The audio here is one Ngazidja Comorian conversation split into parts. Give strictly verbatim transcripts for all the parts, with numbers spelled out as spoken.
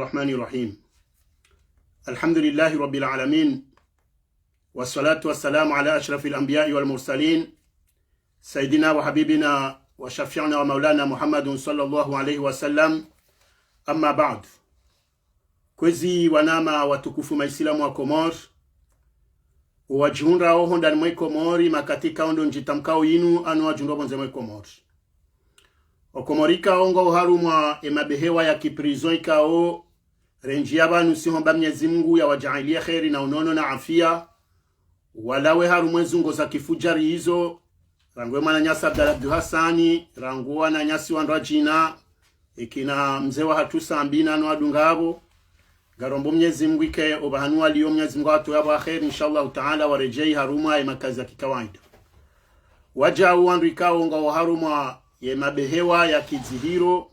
الرحمن الرحيم. الحمد لله رب العالمين. والصلاة والسلام على أشرف الأنبياء والمرسلين. سيدنا وحبيبنا وشفيعنا ومولانا محمد صلى الله عليه وسلم. أما بعد. Kwezi wananya watukufu maisilamu wa Komori, owadjihundrao hondani mwe Komori, makati ikao ndo ndjitamkao yinu, ano wadjihundrao pvondze mwe Komori. Wakomori ikao ngwao harumwa emabehewa ya kiprison ikao, rendji ya pvanu sihomba Mnyezi Mungu yawadjaanliye kheri na unono na afia, walawe harumwa ezungo za kifudjari izo, rangu emwananyasi Abdallah Abdou Hassani, rangu wananyasi wandru wadjina, ikina mze wahatru Sambi nano wadunga apvo. Ngarombo Mnyezi Mungu ike opvahanu waliyo Mnyezi Mungu awatowe apvo ha kheri, inshallah taala, waredjeyi harumwa yemakazi ya kikawaida. Wadjau wandru ikao ngwao harumwa yemabehewa ya kidzihiro,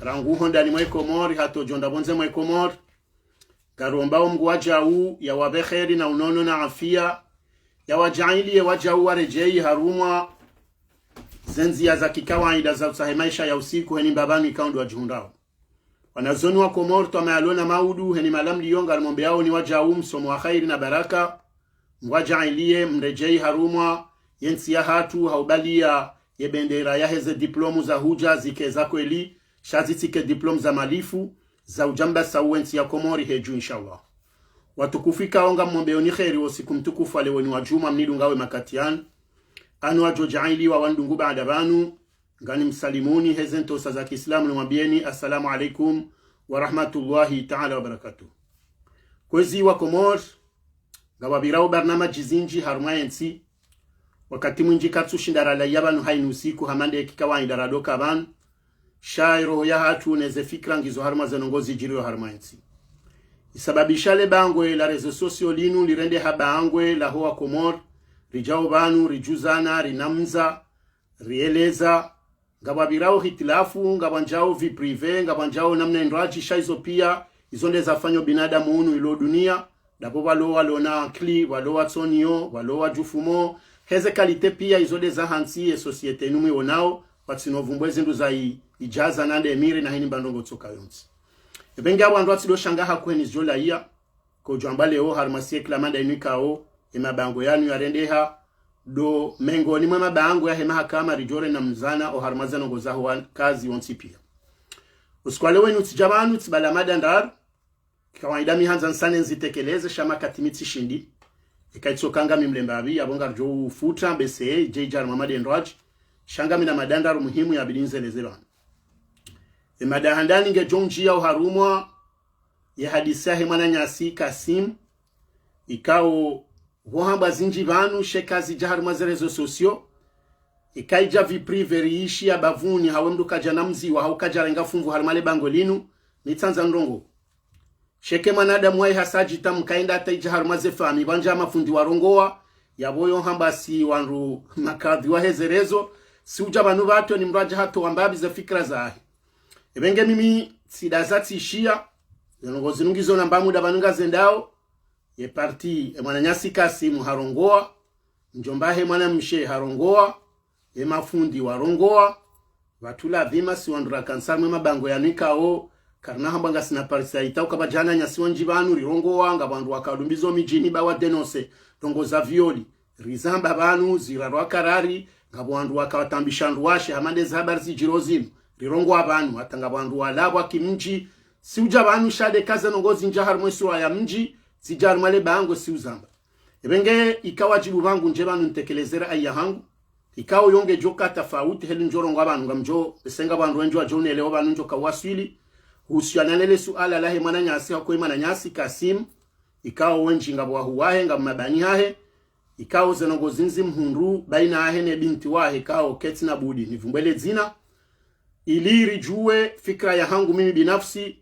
rangu hondani mwe Komori hata udjohundra pvondze mwe Komori. Ngarombao Mungu wadjau yawapve kheri na unono na afia, yawadjaanliye wadjau waredjeyi harumwa zendziya za kikawaida za utsaha emaesha ya usiku heni mbapvanu ikao ndo wadjihundrao. Wanazioni wa Komori, twamaya lona maudu, heni mahala mliyo, ngarimombeyaoni wadjau msomo wa kheri na baraka, Mungu awajaanliye mredjeyi harumwa yentsi yahatru, ha ubaliya yebendera yaheze diplôme za hudja zike za kweli, sha zitsike diplôme za malifu, za udjamba sawu wentsi ya Komori hedju, inshallah. Watukufu ikao ngamumombeyaoni kheri wo usiku mtukufu wa leo ni wa djumwa mnidungao emakati yanu, ano wadjojaanliwa wandungu baada pvanu, nganimsalimuni heze ntrosa za kiislamu, nimwambiyeni, Assalamu alaikum wa rahmatullahi taala wa barakatuh. Kwezi wa Komori, ngapvapvirao barnamaji zindji harumwa yentsi, wakati mwindji karitsushinda ralawa pvanu hayina usiku hama nde kikawaida radoka pvanu, sha eroho yahatru neze fikira ngizo harumwa zendrongoo zidjiriyo harumwa yentsi. Isababisha lebangwe la réseaux sociaux linu lirendeha bangwe laho wa Komori, ridjao pvanu, ridjuzana, rinamza, rieleza, ngapvapvirao hitilafu, ngapvwandjao vie privée, ngapvwandjao namna indrwadji, sha izo piya, izo nde zafanyo binadamu unu ilo duniya, ndapvo pvalo walona ankili, pvalo watsoniyo, pvalo wadjufumo, heze qualité piya izo nde zahantsi ye société inu mwionao, watsino pvumbwe zindru za i-, idjaza nande emiri na hini mbandrongoo tsoka yontsi. Epvenge apvo wandru watsido shanga hakuheni zidjolaiya, kodjwamba leo harumwa siècle manda inu ikao, emabangwe yanu yarendeha, ndo mengoni mwe mabangwe yahe mahakama ridjore namzana oharumwa zendrongoo zaho wakazi wontsi piya. Usiku wa leo wenu tsidja pvanu tsibala mada ndraru, kikawaida mi handza nisane nizitekeleze, sha makati mi tsishindi. Eka itsoka ngami mlembavi, apvo ngaridjo ufuta, bese, idje idje harumwa mada ndrwadji, sha ngamina mada ndraru muhimu yabidi nizeleze pvanu. Emada handani ngedjo undjiya oharumwa ye hadisi yahe mwananyasi Kassim, ikao pvo hambwa zindji pvanu, sha kazidja harumwa ze réseaux sociaux, ika idja vie privée riishi ya bapvuni, hawu mndru kadja namziwa, hawu kadja renga funvu harumwa lebangwe linu, nitsandza ndrongoo. Sha eka mwanadamu waye hasa adjitamka enda hata idja harumwa ze famiyi, pvwandja mafundi warongowa, yapvo yo hamba si wandru makadhi waheze réseaux, si udja pvanu pvatru ni mndru adja hatowa mbapvi ze fikira zahe. Epvenge mimi tsidaza tsishiya, zendrongoo zinu ngizo namba muda pvanu ngazendao, ye parti, emwananyasi Kassim harongowa, mdjomba he mwanamshe harongowa, emafundi warongowa, pvatsu ladhima si wandru raka ntsamwe mabangwe yanu ikao, karina hambwa ngasina parisa ita ukapvadja wananyasi wandji pvanu rirongowa, ngapvo wandru waka lumbizo midjini ba wa dénoncer ndrongoo za viol, rizamba pvanu, zirarwa karari, ngapvo wandru waka watambisha ndruwashe, hama nde ze habari zidjiro zinu, rirongowa pvanu, hata ngapvo wandru walapvwa kimdji, si udja pvanu sha nde kaze ndrongoo zindja harumwa esura ya mdji, zidja harumwa lebangwe si uzamba. Epvenge ika wadjibu pvangu ndje pvanu nitekeleze ra'ayi yahangu, ikao yo ngedjoka tafauti heli ndjorongowa pvanu ngamdjo, bese ngapvo wandru wendji wadjo unelewa pvanu ndjoka waswili, husiana nele suala lahe mwananyasi hakoyi mwananyasi Kassim, ikao wendji ngapvo wahu wahe, ngapvo mabani hahe, ikao zendrongoo zindji mhundru, baina yahe ne binti wahe, ikao ketsina budi nivumbwe le dzina, ili ridjuwe fikira yahangu mimi binafsi,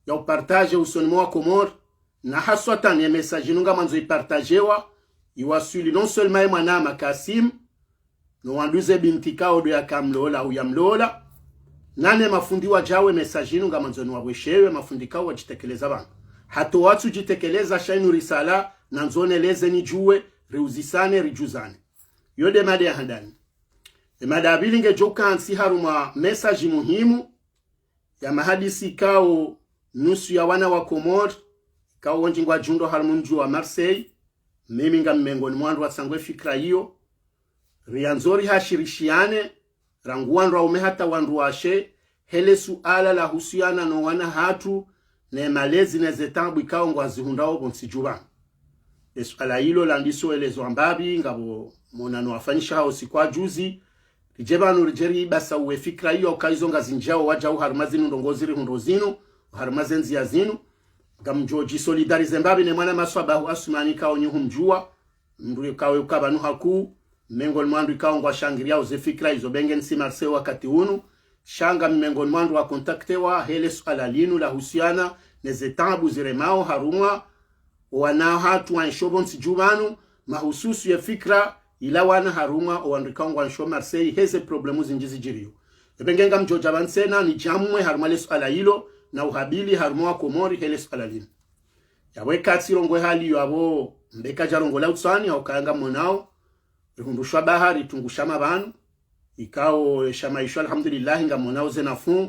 ya upartage usoni mwa wa Komori, na haswatan ye message inu ngamwandzo ipartagewa, iwaswili non seulement ye mwanama Kassim, no wandru ze binti ikao ndo yaka mlola, au ya mlola, nane mafundi wadjao ye message inu ngamwandzo niwapvweshewe, mafundi ikao wadjitekeleza pvanu. Hata watsudjitekeleza sha inu risala, nandzo neleze nidjuwe, riuzisane, ridjuzane. Yo nde mada ya handani. Emada ya pvili ngedjoka ntsi harumwa message muhimu, ya mahadisi ikao nusu ya wana wa Komori, ikao wendji ngwadjihundrao harumwa mdji wa Marseille, mimi ngami mengoni mwa wandru watsangwe fikira iyo. Riandzo rihashirishiane, rangu wandru waume hata wandru washe, he le suala lahusiana no wana hatru, ne malezi ne ze taabu ikao ngwazihundrao pvo ntsi dju pvanu. Le suala ilo landiso elezwa mbapvi, ngapvo monano wafanyishiha usiku wa juzi, ridje pvanu ridje ribasauwe fikira iyo, uka izo ngazindjiao wadjau harumwa zinu ndrongoo zirihundrao zinu, harumwa ze ndzia zinu, ngamdjo djisolidarize mbapvi ne mwana maswabahu Asumani ikao nyi humdjua, mndru ikao uka pvanu hakuu, mengoni mwa wandru ikao ngwashangiriao ze fikira izo, be nge ntsi Marseille wakati unu, sha ngami mengoni mwa wandru wakontaktewa he le suala linu lahusiana ne ze taabu ziremao harumwa owana hatru waenshio pvo ntsi dju pvanu, mahususu ye fikira ilawana harumwa owandru ikao ngwaenshio Marseille he ze problemu zindji zidjirio. Ebe nge ngamdjo dja pvanu tsena nidjamwe harumwa le suala ilo, na uhabili harumwa wa Komori he le suala linu. Yapvo eka tsirongowe hali iyo apvo mbe kadjarongola utswani, hauka ngamonao rihundrushwa bahari tungusha mapvanu, ikao eshama isho alhamdulillahi ngamonao ze nafuu,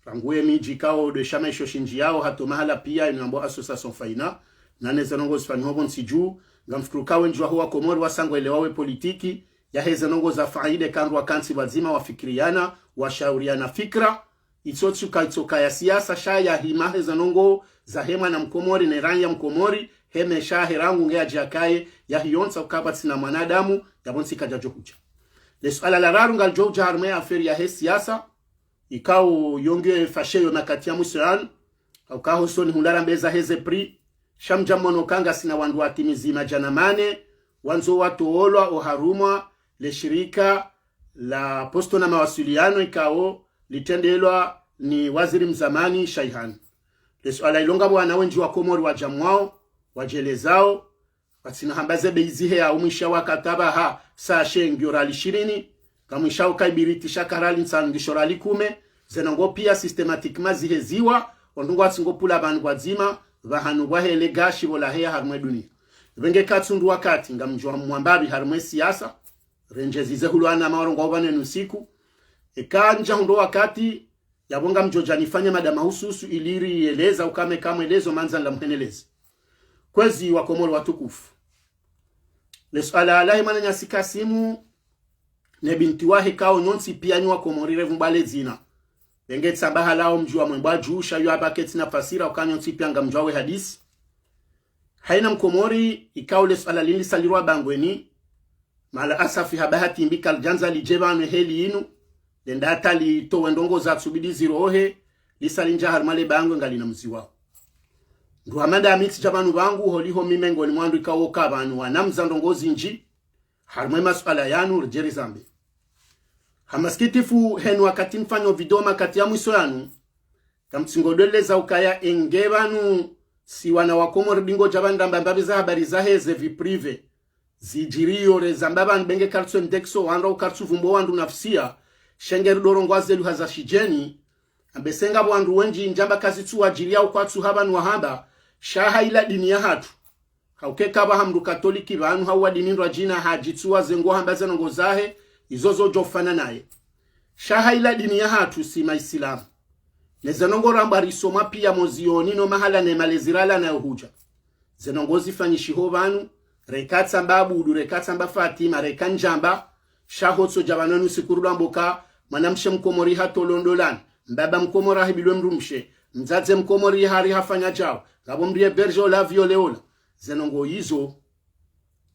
rangu ye midji ikao ndo eshama isho shindjiyao hata mahala pia inu yambwao association Faina, na ne ze ndrongoo zifanyihao pvo ntsi dju, ngamfikiri uka wendji waho wa Komori wasangwelewa we politiki, ya he ze ndrongoo za faida eka wandru wakantsi pvwadzima wafikiriana, washauriana fikira, itso tsuka, itsoka ya siasa, sha ya hima he ze ndrongoo za he mwana Mkomori ne raiya Mkomori, he mesha he rangu nge yadjakaye, ya hiyontsa uka pvatsina mwanadamu yapvo ntsi kadjadjo hudja. Le suala la raru ngalidjo udja harumwa ye affaire ya he siasa, ikao yo nge fasheyo makati ya mwiso yanu, hauka hosoni hundra rambe za he ze prix, sha mdja mono uka ngasina wandru watimizi madjana mane, wandzo watoolwa oharumwa le shirika la posto na mawasiliano ikao litrendelwa ni waziri mzamani Shaihani. Le suala ilo ngapvo wana wendji wa Komori wadjamwao, wadjelezao, pvatsina hamba ze bei zihe ya umwisha wakati apvaha, sachet ngiyo riali shirini, kamwisha uka ibiriti sha ka riali ntsanu ngisho riali kume, ze ndrongoo pia systématiquement ziheziwa, wandru ngwatsingo pvula pvanu pvwadzima, pvahanu pvwahe le gashi pvo laheya harumwa e dunia. Ebe nge katsundru wakati, ngamdjo mwambapvi harumwa e siasa, rendjezi ze hulwana mawarongoa upvanenu usiku. Eka ndjahundro wakati, yapvo ngamdjo dja nifanye mada mahususu ili rieleza uka me kamwelezo mandza nila mheneleze. Kwezi wa Komori watukufu. Le suala lahe mwananyasi Kasimu, ne binti wahe ikao nyontsi pia nyi wa Komori revumbwa le dzina. Be nge tsamba halao mdji wa Mwembwa dju, sha yo apva ketsi na fasira uka nyontsi pia ngamdjuao we hadisi. Haina Mkomori, ikao le suala linu lisalirwa bangweni, mala asafi ha bahati mbi kalidjandza lidje pvanu heli inu, lenda hata litowe ndrongoo zatsubidi zirohe, lisa lindja harumwa le bangwe ngalina mzi wao. Ndo hama ndami tsidja pvanu pvangu holiho mi mengoni mwa wandru ikao uka pvanu wanamza ndrongoo zindji, harumwa e masuala yanu ridje rizambe. Ha masikitifu henu wakati mfanyo video makati ya mwiso yanu, kamtsingo dweleza ukaya enge pvanu si wana wa Komori dingo dja pvanu ramba mbapvi za habari zahe ze vie privée zidjirio rezamba pvanu be nge karitsu indexo wandru au karitsu vumbo wandru nafsia, sha nge ridorongoa ze lugha za shidjeni, ambe se ngapvo wandru wendji ndjamba kazitsu wadjiria au kwatsu hapvanu wahamba, sha ha ila dini ya hatru. Hauka eka pvaha mndru katoliki pvanu hau wa dini ndrwadjina hadjitsuwa ze ngo hamba ze ndrongoo zahe, izo zodjo fana naye. Sha ha ila dini ya hatru si maisilamu. Ne ze ndrongoo rambwa risomwa pia mozioni no mahala ne malezi rala nayo hudja. Ze ndrongoo zifanyishiho pvanu, reka tsamba Abudu, reka tsamba Fatima, reka ndjamba, sha hotso dja pvanu nu siku rudwamboka, mwanamshe Mkomori hatolwa ndolani, mbaba Mkomori ahibilwe mdrumshe, mdzadze Mkomori hari hafanya djao, ngapvo mdru ye berger ola violé ola. Ze ndrongoo izo,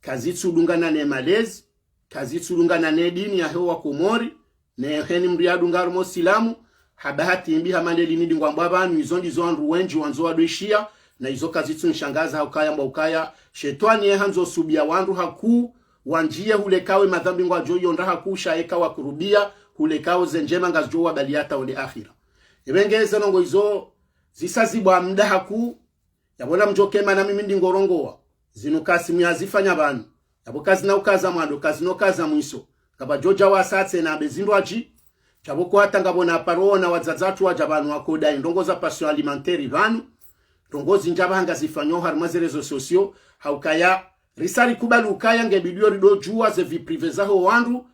kazitsudungana ne malezi, kazitsudungana ne dini yahe wa Komori, ne heni mdru yadunga harumwa usilamu, ha bahati mbi hama nde lini dingwambwa pvanu, izo ndizo wandru wendji wandzo wadweshiya, na izo kazitsunishangaza ha ukaya mbwa ukaya, shetwani ye handzo subiya wandru hakuu, wandjiye hulekao e madhambi ngwadjo yondra hakuu, sha eka wakurubia, hulekao ze ndjema ngazidjo wabaliya hata wende akhira. Ebe nge ze ndrongoo izo, zisa zibwa mda hakuu, yapvo namdjo kema na mimi ndingorongowa. Zinu Kasimu yazifanya pvanu. Yapvo kazina ukaza mwando, kazina ukaza mwiso. Kapvadjo dja wasa tsena abe zindrwadji. Djapvo ko hata ngapvo na paro na wadzadze watru wadja pvanu wakodayi ndrongoo za pension alimentaire pvanu. Ndrongoo zindji apvaha ngazifanywao harumwa ze réseaux sociaux. Ha ukaya, risa rikubali ukaya nge bidi yo ridodjuwa ze vie privée zaho wandru.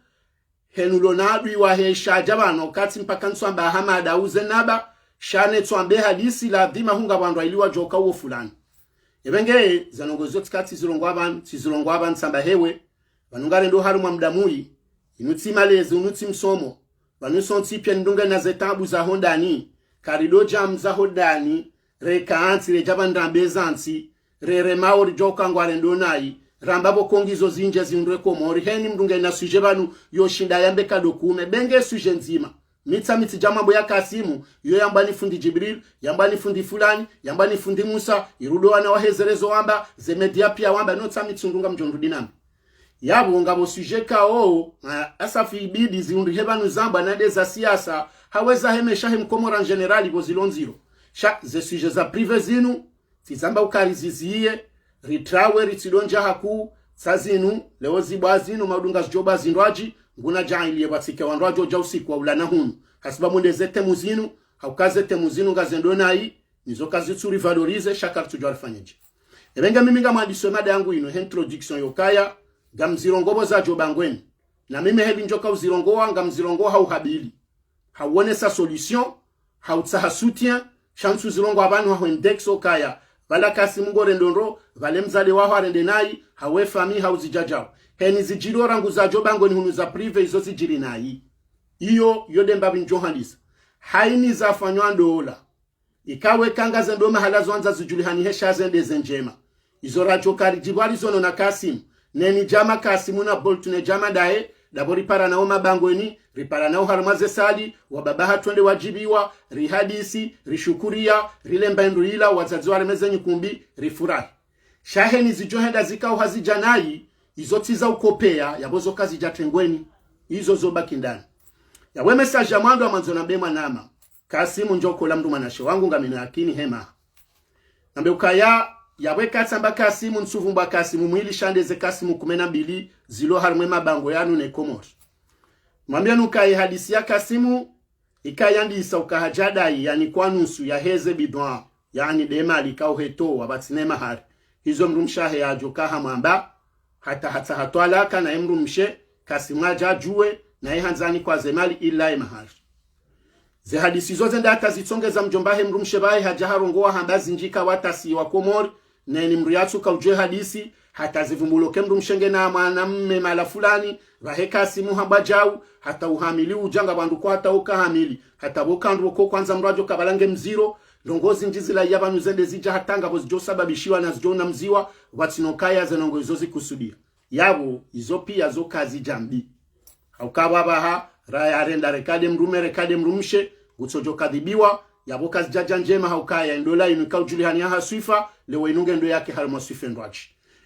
Henu lo na adui wahe sha dja pvanu, katsi mpaka ntswamba Ahamada uze naba, Sha ne tswambe hadisi ladhima hunga wandru ili wadjoka uwo fulani. Ebe nge, ze ndrongoo zo tsika tsizirongoa pvanu, tsizirongoa pvanu tsamba hewe, pvanu ngarendo harumwa mda muyi, inu tsi malezi, unu tsi msomo, pvanu sontsi pia nidunge na ze taabu za hondani, karido djamza hondani, reka ntsi, redja pvandrambe za ntsi, rerema ori djoka ngwarendo nayi, ramba pvo kongizo zindji zindrwe Komori, heni mdunge na sujet pvanu yoshinda yambe kado kume, ebe nge sujet ndzima. Mitsa mitsi dja mambo ya Kasimu, yo yambwa ni fundi Djibril, yambwa ni fundi fulani, yambwa ni fundi Musa, irudo wana wa hezerezo wamba, ze media pia wamba, no tsa mitsi ndunga mdjo ndrudi nambe. Yapvo ngapvo sujet kao, ah, asafi ibidi ziundrihe pvanu zambwa na nde za siasa, haweza hemesha he mkomori en général pvo zilo ndziro. Sha, ze sujet za privé zinu, tsi zamba uka riziziye, ritrawe, ritsidondja haku, tsa zinu, leo zibwa zinu, maudunga zidjobwa zindrwadji, nguna djaanliye pvatsike wandrwadjo dja usiku wa ulana hunu. Hasibabu nde ze thèmes zinu, hauka ze thèmes zinu ngazendo nayi, nizo kazitsuri valoriser, sha karitsudjua rifanyedje. Ebe nge mimi ngamwandiswe mada yangu inu, he introduction yokaya, ngamzirongoa pvo zadjo bangweni. Na mimi heli ndjoka uzirongoa, ngamzirongoa ha uhabili. Hauonesa solution, hautsaha soutien, sha ntsu zirongoa pvanu ha index okaya. Pvala Kasimu ngorendo ndro, pvale mdzadze waho arende nayi, hawe famille hauzidjadjao. Heni zidjiri orangu zadjo bangweni hunu za privé izo zidjiri nayi. Iyo, yo nde mbapvi ndjo handisa. Haini zafanywa ndola. Ikawe kanga zendo mahala zo wandza zidjulihanihe sha zende ze ndjema. Izo radjo karidjibwa rizono na Kasimu. Neni djama Kasimu na Bolt ne djama daye, dapvo ripara nao mabangweni, ripara nao harumwa ze salle, wababa hatru wende wadjibiwa, rihadisi, rishukuria, rilemba indru ila, wadzadze wareme ze nyikumbi, rifurahi. Sha heni zidjo henda zikao hazidja nayi, izo tsi za ukopea, yapvo zo kazidja trengweni, izo zo baki ndani. Yawe message ya mwando ya mwandzo nambe mwanama. Kasimu ndjo kola mdru mwanashe wangu ngamina yakini hema. Nambe ukaya, yapvo eka tsamba Kasimu ntsuvumbwa Kasimu mwili sha nde ze Kasimu kume na mbili zilo harumwa e mabango yanu ne Komori. Mwambiye nuka ye hadisi ya Kasimu, ikaya ndisa uka hadja dayi, yani kwa nusu, yaheze bidhwaa, yani nde mali ikao hetowa, pvatsina mahari. Hizo mdrumshe wahe yadjo kaha mwamba, hata hatsaha twalaka naye mdrumshe, Kasimu yadja djuwe, naye handzani kwa ze mali ila ye mahari. Ze hadisi zo zenda hata zitsongeza mdjomba wahe mdrumshe pvahe hadja harongoa hamba zindji ka watasi wa Komori, neni mdru yatsuka udjuwe hadisi, hata zivumbulo ke mdrumshe ngena mwanamme mahala fulani, pvahe Kasimu hambwa djau, hata uhamili udja ngapvo wandru kwa hata uka hamili, hata pvo kandru oko kwandza mdru adjo kabala nge mziro, ndrongoo zindji zila ya pvanu zende zidja hata ngapvo zidjo sababishiwa na zidjo namziwa, pvatsina ukaya ze ndrongoo izo zikusudia. Yapvo, izo pia zo kazidja mbi. Hauka pvapvaha, raya renda reka nde mdrume, reka nde mdrumshe, ngutsodjo kadhibiwa, yapvo kazidjadja ndjema haukaya, ndola inu ika udjulihani yaha swifa, leo inu nge ndo yake harumwa swifa ndrwadji.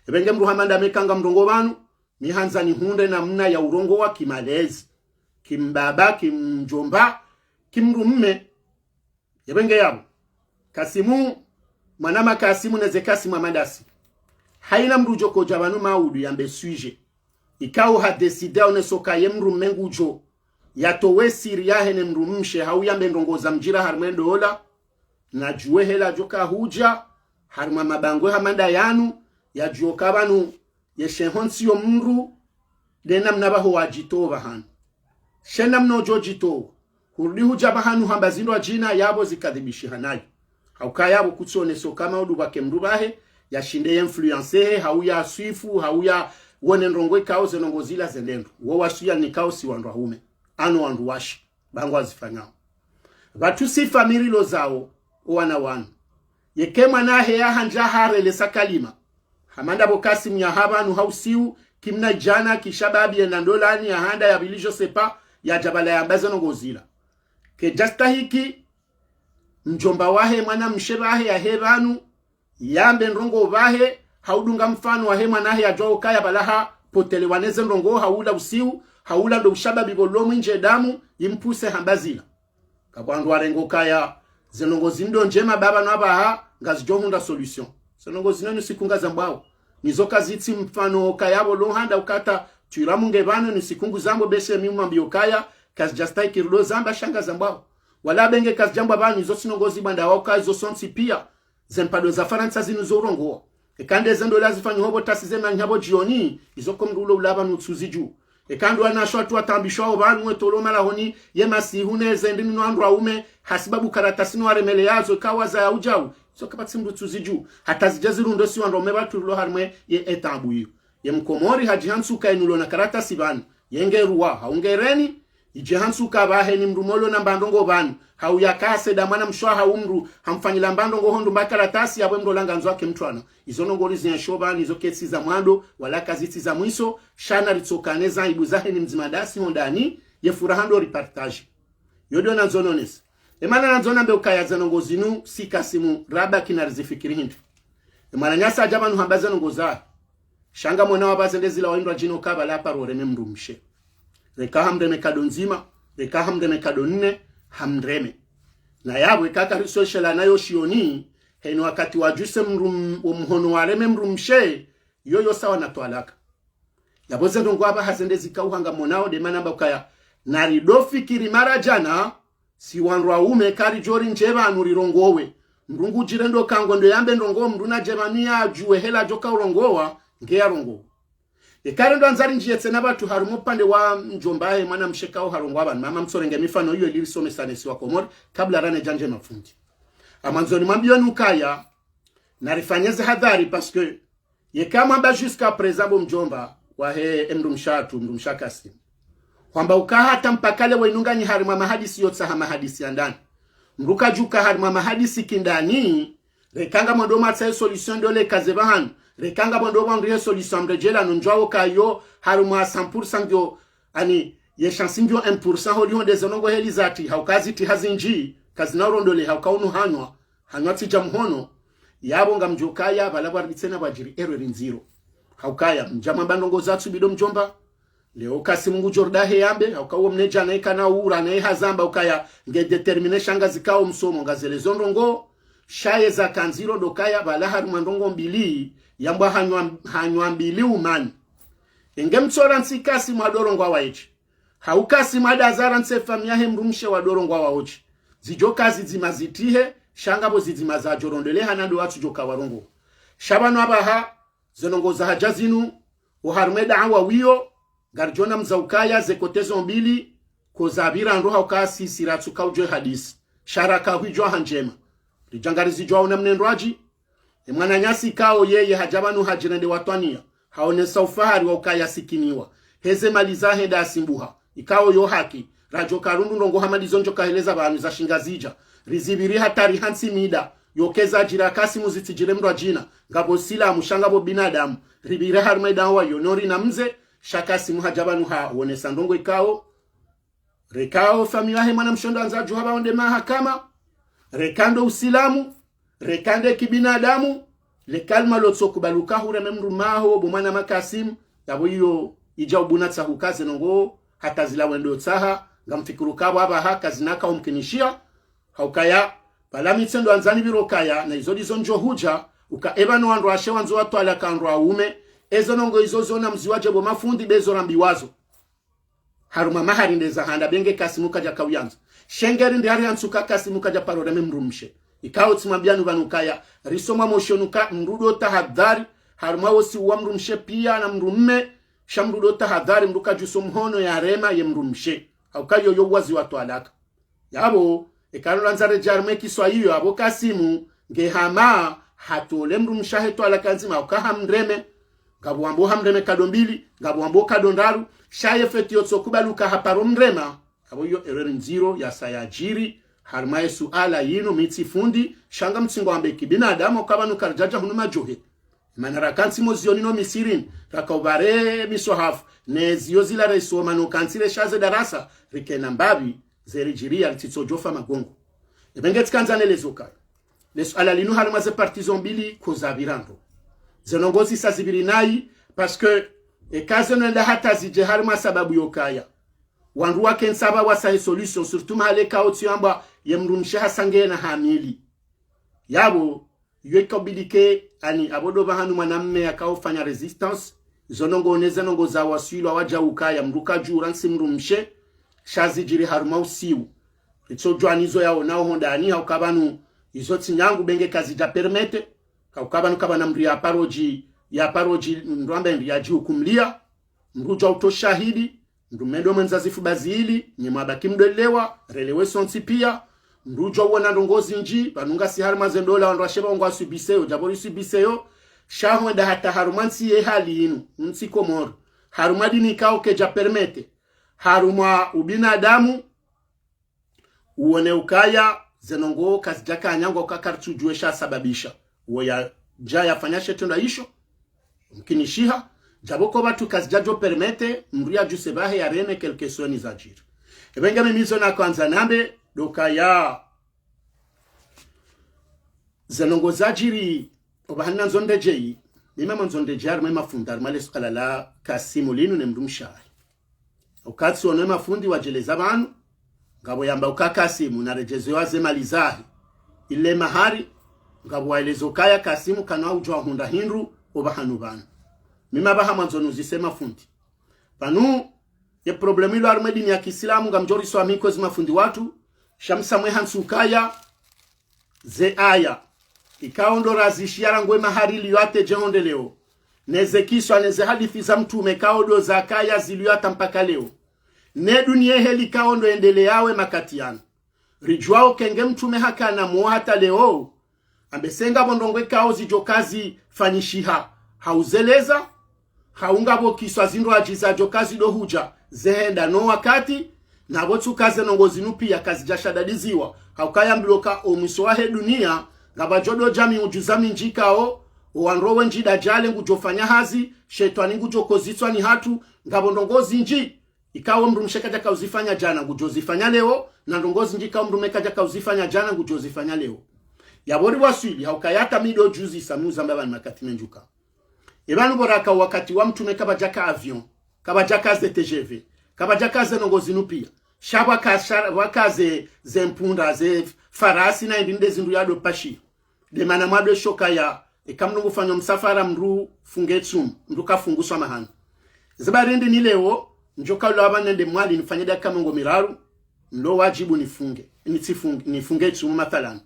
Ebe nge mdru hama nda meka ngamrongoo pvanu, mi handza nihundre namna ya urongoa kimalezi, kimbaba, kimdjomba, kimdrume, Yebe nge yapvo. Kasimu, mwanama Kasimu neze Kasimu Amadasi. Haina mdru udjo kodja pvanu maudu yambe sujet. Ikao ha décidé aonese uka ye mdrume ngudjo yatowe siri yahe ne mdrumshe hau yambe ndrongoo za mdjira harimwa e ndola. Nadjuwe hela djoka hudja harimwa mabango hama nda yanu, yadjuwe uka pvanu ye sheho ntsi yo mdru, nde namna pvaho wadjitowa pvahanu. She namna udjo djitowa, hurudi hudja pvahanu hamba zindrwadjina yapvo zikadhibishiha nayo. Hauka yapvo kutsionesa uka maudu pvwake mdru pvahe, yashinde ye influence he, hau ya swifu, hau ya wone ndrongoo ikao ze ndrongoo zila zende ndro. Wo wasuya nikao si wandru waume. Ano wandru washe. Ba ngwazifanyao. Pvatsu si famille lo zao, o wana wanu. Yeke mwana he yahandja harelesa kalima. Hama nda pvo Kasimu yaha pvanu ha usiu, kimna djana, kishababi yenda ndolani, yahanda, yapvili, je sais pas, yadja pvala yamba ze ndrongoo zila. Kedjastahiki, mdjomba wahe, mwanamshe pvahe, yahe pvanu, yambe ndrongoo pvahe, hau dunga mfano wahe mwana he yadjuwa ukaya pvala hapotelewa neze ndrongoo, hau ula usiu, hau ula ndo ushababi pvo lo mwindje damu, impuse hamba zila. Kapvwa wandru warengo ukaya, ze ndrongoo zinu ndo ndjema ba pvanu apvaha, ngazidjo hundra solution. Ze ndrongoo zinu ni siku ngazambwao. Nizo kazitsi mfano kaya pvo lo handa ukata, tswira munge pvanu ni siku nguzambo beshe mi umwambiyo ukaya, kazidjastahiki rudo zamba sha ngazambwao. Wala be nge kazidjambwa pvanu, izo tsi ndrongoo zibwandawao ukaya izo sontsi pia. Ze mpado za Farantsa zinu zo urongoa. Eka nde ze ndola zifanyihao pvo tasi ze manyi hapvo djioni, izo ko mdru ulo ula pvanu utsuzidjuwa. Eka ndo wanawashe watru watambishwao pvanu wetolwa malahoni ye masihu ne ze ndrimi no wandru waume, hasibabu karatasi no waremeleyazo, eka wazaya udjau, izo kapvatsi mdru tsuzidju. Hata zidje zirundre si wandru waume pvatru rilo harimwa ye, ye taabu iyo. Ye mkomori hadjihantsi uka inu ulo na karatasi pvanu, ye nge ruwa, hau nge reni, idje hantsi uka pvahe ni mdru molo na mbandrongo pvanu, hau yaka haseda mwanamshe wahe hau mdru, hamfanyila mbandrongo hondru mba karatasi yapvo mdru ola ngandzo yake mtrwana. Izo ndrongoo rizienshio pvanu, izo ketsi za mwando, wala kazitsi za mwiso, sha naritsokane za aibu zahe ni mdzima ndasi hondani, ye furaha ndo ripartage. Yo ndo nandzo nonese. Emana nandzo nambe ukaya ze ndrongoo zinu, si Kasimu, rabaki narizifikiri hindri. Emwananyasi hadja pvanu hamba ze ndrongoo zahe. Sha ngamwonao apvaha zende zila wahindrwa djino ka pvala paro ureme mdrumshe. Reka hamreme kado ndzima, reka hamreme kado nne, hamreme. Na yapvo eka karisoshela nayo shioni, heni wakati wadjuse mdrum-, wo mhono wareme mdrumshe, yoyo sawa na twalaka. Yapvo ze ndrongoo apvaha zende zikauha ngamwonao, nde mana namba ukaya, naridofikiri mara djana, si wandru waume karidjo ri ndje pvanu rirongowe. Mdru ngudjire ndo kangwe ndo yambe ndrongoo, mdru nadje pvanu yadjuwe hela djo kaurongowa, nge yarongowa. Eka rendo andza rindjiye tsena pvatru harumwa upande wa mdjomba wahe mwanamshe kao harongowa pvanu, mama mtsorenge mifano iyo ili risomesane si wakomori, kabla ranedja ndje mafundi. Amwandzo nimwambiyeni ukaya, narifanye ze hadhari, parce que yeka mwamba jusqu'à présent bo mdjomba wahe emdrumshe hatru, mdrumshe Kasimu. Hwamba uka hata mpaka leo inu nganyi harimwa mahadisi yotsaha mahadisi ya ndani. Mdru kadjuka harimwa mahadisi kindani, reka ngamwendo mwatsahe solution ndo leka ze pvahanu. Reka ngamwendo mwandrihe solution mredjela no ndjwao kayo harimwa cent pour cent ngio, ani, ye chance ngio un pour cent holiho nde ze ndrongoo heli zatsi, hauka zitsi hazindji, kazina urondole, hauka unu hanywa, hanywa tsidja mhono, yapvo ngamdjo kaya pvala pvwa ritsena pvwadjiri erreur ndziro. Haukaya, mdja mwamba ndrongoo zatsu bido mdjomba. Leo Kasimu ngudjo rida he yambe, hauka uwo mnedjana eka na ura na ye hazamba ukaya, nge déterminé sha ngazikao msomo, ngazelezo ndrongoo, sha ye zaka ndziro ndo kaya, pvala harimwa ndrongoo mbili, yambwa hanywa, hanywa mbili umani. Enge mtsora ntsi Kasimu hadorongowa waedje. Hau Kasimu hada hazara ntsi efamiyi yahe mdrumshe wadorongowa waodje. Zidjo ka zidzima zitrihe, sha ngapvo zidzima zadjo rondeleha na ndo watsudjo ka warongowa. Sha pvanu apvaha, ze ndrongoo zahadja zinu, oharimwa ye daawa wiyo, ngaridjo ona mdza ukaya ze kote zo mbili, ko zapvira ndro hauka sisi ratsuka udjuwa ye hadisi. Sha raka hwidjuwa ha ndjema. Ridja ngarizidjuwa ona mnendrwadji, emwananyasi ikao yeye hadja pvanu hadjirende watwaniya, haonesa ufahari wa ukaya sikiniwa. Heze mali zahe nda asimbuha. Ikao yo haki. Radjo karundru ndrongoo hama ndizo ndjo kaheleza pvanu za shingazidja. Rizipviri hatwari hantsi mida. Yo keza djira Kasimu zitsidjire mdru adjina. Ngapvo silamu sha ngapvo binadamu. Ripvire harimwa ye daawa yo no rina mze. Sha Kasimu hadja pvanu haonesa ndrongoo ikao. Reka ofamiyi yahe mwanamshe ndo andza djuha pvao nde mahakama, reka ndo usilamu, reka nde kibinadamu, le kalima lotso kubaluka hureme mdrume waho bo mwanama Kasimu, yapvo iyo idja ubuna tsahuka ze ndrongoo, hata zila wendo tsaha, ngamfikiri ukapvo apvaha kazina ka umkinishiha, haukaya, pvala mi tsi ndo andza nipvire ukaya, na izo ndizo ndjo hudja, uka epvanu wandru washe wandzo watwalaka wandru waume, ezo ndrongoo izo zona mziwadje bo mafundi be zo rambiwazo. Harumwa mahari nde za handa be nge Kasimu kadja kauyandza. Sha nge rindi hari hantsi uka Kasimu kadja paro reme mdrumshe. Ikao tsimwambiyanu pvanu ukaya, risomwa mosho nuka mdru ndo tahadhari, harumwa wo usiu wa mdrumshe piya na mdrume, sha mdru ndo tahadhari, mdru kadjuso mhono yarema ye mdrumshe. Hauka yoyo uwazi wa twalaka. Yapvo, eka ndo andza redja harimwa ye kiswa iyo, apvo Kasimu, nge hama, hatole mdrumshe wahe twalaka ndzima, uka hamreme, ngapvo wambao hamreme kado mbili, ngapvo wambao kado ndraru, sha ye feti yotso kubaluka haparo mrema, apvo iyo erreur ndziro yasa yadjiri, harimwa ye suala yinu mi tsi fundi, sha ngamtsingo wambe kibinadamu, uka pvanu karidjadja hunu madjohe. Mana raka ntsi mo zioni no misirini, raka upvare miswahafu, ne ziyo zila resoma no kantsi resha ze darasa, rikena mbapvi, ze ridjiriya ritsitso djofa magongo. Epvenge tsikandza nelezo ukaya. Le suala linu harimwa ze parti zo mbili ko zapvira ndro. Ze ndrongoo zisa zipviri nayi, parce que, eka ze no enda hata zidje harimwa sababu yo ukaya. Wandru wake ntsapva wasahe solution, surtout mahala ikao tsi yambwa ye mdrumshe hasa nge na hamili. Yapvo, yo ikao bidi ke, ani, apvo ndo pvahanu mwanamme yakao fanya résistance, zo ndrongoo ne ze ndrongoo za waswilwa wadja ukaya mdru kadjura ntsi mdrumshe, sha zidjiri harumwa usiu. Ritso djuwa nizo yaonao hondani, hauka pvanu, izo tsi nyangu be nge kazidja permettre, hauka pvanu kapvana mdru ya paro dji, ya paro dji, mdru ambe ndi yadjihukumliya, mdru djuwa uto shahidi, Mndru mendo mwendza zifuba zili, nyi mwabaki mdwelewa, relewe sontsi pia. Mndru udjo wona ndrongo zindji, pvanu ngasi harumwa ze ndola wandru washe pvao ngwasubiseyo, djapvo risubiseyo. Sha hwenda hata harumwa ntsi ye hali inu, ntsi Komori. Harumwa dini ikao kedja permete. Harumwa ubinadamu, uone ukaya, ze ndrongo kazidjaka nyangwa uka karitsudjuwe sha sababisha. Uwo yadja yafanya she trendwa isho, mkinishiha, djapvo ko pvatsu kazidjadjo permete, mndru yadjuse pvahe yareme quelque soit ni zadjiri. Epvenge mimi zo nakwandza nambe, ndo ukaya, ze ndrongo zadjiri, opvahanu nandzo ndedjeyi, mimi mwandzo ndedjeyi harumwa ye mafundi, harumwa le suala la Kasimu linu ne mndru mshe wahe. Wakati wono ye mafundi wadjeleza pvanu, ngapvo yamba uka Kasimu, naredjeze waze mali zahe. Ile mahari, ngapvo waeleza ukaya Kasimu kana udjo wahundra hindru, opvahanu pvanu. Mimi apvaha mwandzo nuzise mafundi. Pvanu, ye problème ilo harumwa ye dini ya kiislamu, ngamdjo riswamihi kwezi mafundi watru, sha msamwe hantsi ukaya, ze aya ikao ndo razishiya rangu ye mahari liyo hata dje honde leo, ne ze kiswa ne ze hadisi za mtrume ikao ndo zakaya ziliyo hata mpaka leo, ne duniya ye heli ikao ndo yendeleyao ye makati yanu. Ridjuwao ukaya nge mtrume hakana mwo hata leo, ambe se ngapvo ndrongo ikao zidjo kazifanyishiha, hauzeleza, hau ngapvo kiswa zindru adjiza djo kazi ndo hudja, zehenda no wakati, na pvo tsi uka ze ndrongo zinu pia kazidja shadadiziwa, hauka yambilwa uka omwiso wahe duniya, ngapvadjo ndo dja miudjuza mindji ikao, owandru wendji dajale ngudjo fanya hazi, shetwani ngudjo kozitswa ni hatru, ngapvo ndrongo zindji ikao mndru mshe kadjaka uzifanya djana ngudjo zifanya leo, na ndrongo zindji ikao mndru mme kadjaka uzifanya djana ngudjo zifanya leo. Yapvo riwaswili, hauka yata mi ndo djuzisa, mi uzamba pvanu makati mendji uka. Epvanu pvo raka wakati wa mtrume kapvadjaka avion, kapvadjaka ze T G V, kapvadjaka ze ndrongo zinu pia. Sha pvwaka, sha, pvwaka ze, ze mpunda, ze farasi na indri nde zindru yado pashiya. Nde mana mwado isho ukaya, eka mndru ngufanyao msafara mndru funge tsumu, mndru kafunguswa mahana. Ze bari ndi ni leo, ndjo kaulawa pvanu nende Mwali nifanye dakika mengo miraru, ndo wadjibu nifunge, nitsifunge, nifunge tsumu mathalan.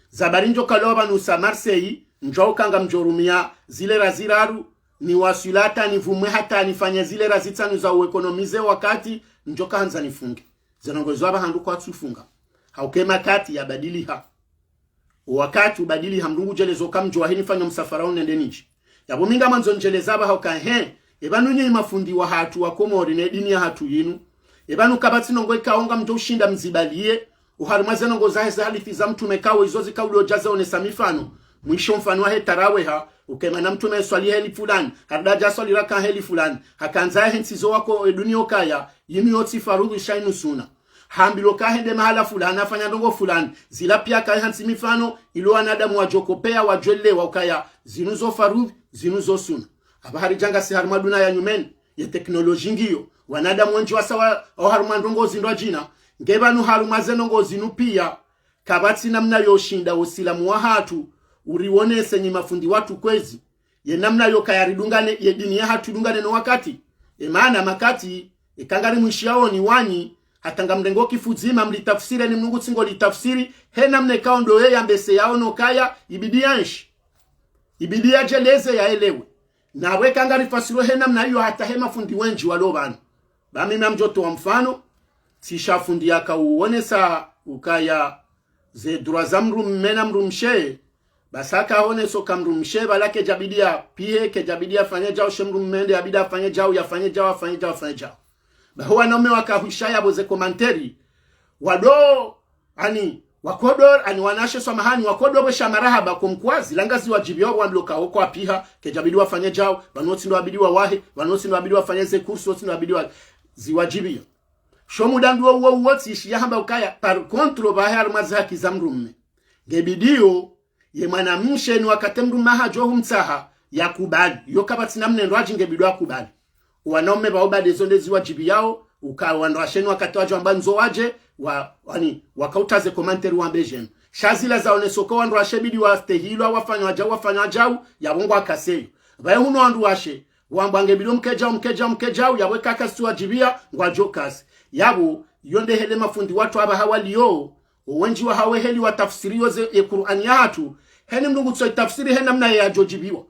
Ze bari ndjo kaulawa pvanu usa Marseille, ndjo uka ngamdjo rumia zilera ziraru, niwaswili hata nivumwe hata nifanye zilera zitsanu za uekonomize wakati, ndjo kahandza nifunge. Ze ndrongo izo apvaha ndo kwatsufunga. Hauka ye makati yabadiliha. Wakati ubadiliha mndru ngudjeleza uka mdjo wahe nifanye msafara unu nende nidje. Yapvo mi ngamwandzo ndjeleza apvaha uka he, epvanu nyi mafundi wahatru wa Komori ne dini yahatru yinu. Epvanu kapvatsi ndrongo ikao ngamdjo ushinda mzibaliye, oharumwa ze ndrongo zahe ze hadisi za mtrume ikao izo zikao ndo dja zeonesa mifano. Mwisho mfano wahe taraweha, uka ye mana mtrume swali heli fulani, harudi hadja swali raka heli fulani, hakandza yahe ntsizo wako e duniya ukaya, yinu yotsi faradhwi sha yinu suna. Hambilwa uka hende mahala fulani, hafanya ndrongo fulani. Zila pia kayi hantsi mifano, ili wanadamu wadjo kopeya, wadjo elewa ukaya, zinu zo faradhwi, zinu zo suna. Apvaha ridja ngasi harumwa duniya ya nyumeni, ye teknoloji ngiyo. Wanadamu wendji wasa wa, oharumwa ndrongo zindru adjina. Nge pvanu harumwa ze ndrongo zinu pia, kapvatsi namna yoshinda usilamu wahatru, urionese nyi mafundi watru kwezi. Ye namna yo kaya ridungane, ye dini yahatru idungane no wakati. Ye mana makati, eka ngarimwishiyaoni wanyi, hata ngamrengo kifu dzima mlitafsiri ni mndru ngutsingo litafsiri, he namna ikao ndo ye yambese yaono ukaya, ibidi yanshi. Ibidi yadjeleze yaelewe. Na pvo eka ngarifasiriyo he namna iyo hata he mafundi wendji walo pvanu. Ba mimi ngamdjo towa mfano, tsi sha fundi yaka uonesa ukaya ze droit za mndru mme na mndru mshe, basi haka haonesa uka mndru mshe pvala kedjabidi yapihe, kedjabidi yafanye djau, she mndru mme nde yabidi yafanye djau, yafanye djau, yafanye djau, yafanye djau. Ba ho wanaume waka hwisha yapvo ze commentaire, wado, ani, wakodo, ani wanawashe swamahani, wakodo pvwesha marahaba, comme quoi zila ngazi wadjibiwa wandru uka wo kwapiha, kedjabidi wafanye djau, pvanu wotsi ndo wabidi wawahe, pvanu wotsi ndo wabidi wafanye ze course, wotsi ndo wabidi wa, ziwadjibiwa. Sho muda ndo uwo uwo tsi ishiya hamba ukaya, par contre, pvahe harumwa ze haki za mndru mme. Nge bidiyo, ye mwana mshe ni wakati mndru mme hadjo humtsaha, yakubali. Yo kapvatsi namna ndro adji nge bidiyo akubali. Wanaume pvao badi zo nde ziwadjibiyao, uka wandru washe ni wakati wadjo wamba ndzo wadje, wa, wani, waka uta ze commentaire wambe djema. Sha zila zaonesa uka wandru washe bidi wastehilwa, wafanywa djau, wafanywa djau, yapvo ngwakaseyo. Pvaye hunu wandru washe, wambwa nge bidiyo mkedjau, mkedjau, mkedjau, yapvo eka kasiwadjibiya, ngwadjo kasi. Yapvo, yo nde heli mafundi watru apvaha waliyo, owendji wahawe heli watafsiriyo ze, ye Kur'ani yahatru, heni mndru ngutso itafsiri he namna ye yadjo djibiwa.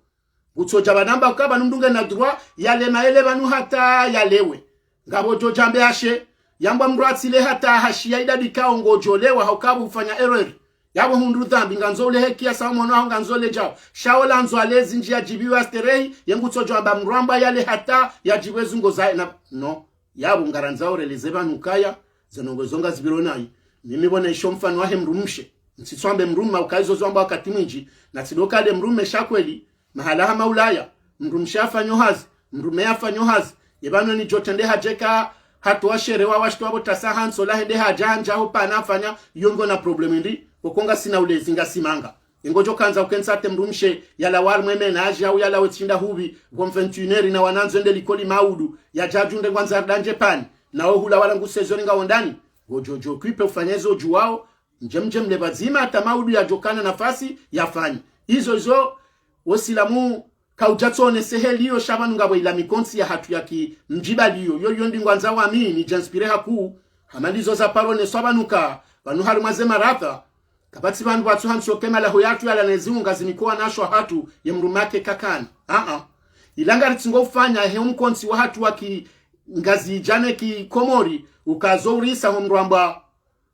Ngutso dja pvanu amba uka pvanu mndru ngena droit, yalema yele pvanu hata yalewe. Ngapvo djo djambe ashe, yambwa mdru atsile hata hashiya idadi kaongo djolewa hauka pvo ufanya erreur. Yapvo hundru dhambi, ngandzo ulehe kiasi mwana haho ngandzo le djao. Sha ola ndzo ale zindji yadjibiwa sterehi, ye ngutsodjo amba mdru amba yale hata yadjibiwe zungo zahe na, no. Yapvo ngarandzao releze pvanu kaya, ze ndrongoo zo ngazipviro nayi. Mimi pvo naisho mfano wahe mdrumshe. Ntsitso ambe mdrume uka izo zo amba wakati mwindji, na tsi ndo kale mdrume sha kweli, mahala hama Ulaya, mdrumshe afanyo hazi, mdrume afanyo hazi. Ye pvanu ni djo trende hadjeka, hatowa shere wa washitwa pvo tasa hantso la hende hadja handja ho pana afanya, yo ngo na problème ndi, koko ngasina ulezi ngasimanga. Ye ngodjo kandza ukentsa te mdrumshe, yalawa harumwa menadji, au yalawe tsi nda hupvi, pvo vingt et une heures na wana ndzo wende likoli maudu, yadja djunde ngwandzo ardandje pani, na wo hula wala ngu seize heures ngawo ndani, ngodjo djo kwipe ufanya izo djuwao, mdje mdje mle pvadzima, hata maudu yadjokana nafasi, yafanye. Izo izo, wo silamu, kaudja tsonese heli yo sha pvanu ngapvo ila mikontsi yahatru ya ki mdjibali yo, yo, yo ndi ngwandzao wami, nidji inspire hakuu, hama ndizo za paro neswa pvanu ka, pvanu harumwa ze maradha, kapvatsi pvandru pvatsu hantsi oke malaho yahatru yala ne ziunga zinikowa nasho hatru, ye mdrume ake kakana. Aa. Ila ngaritsingo ufanya he umkontsi wahatru wa ki Ngazidja ne ki Komori, ukazo urisa ho mdru amba,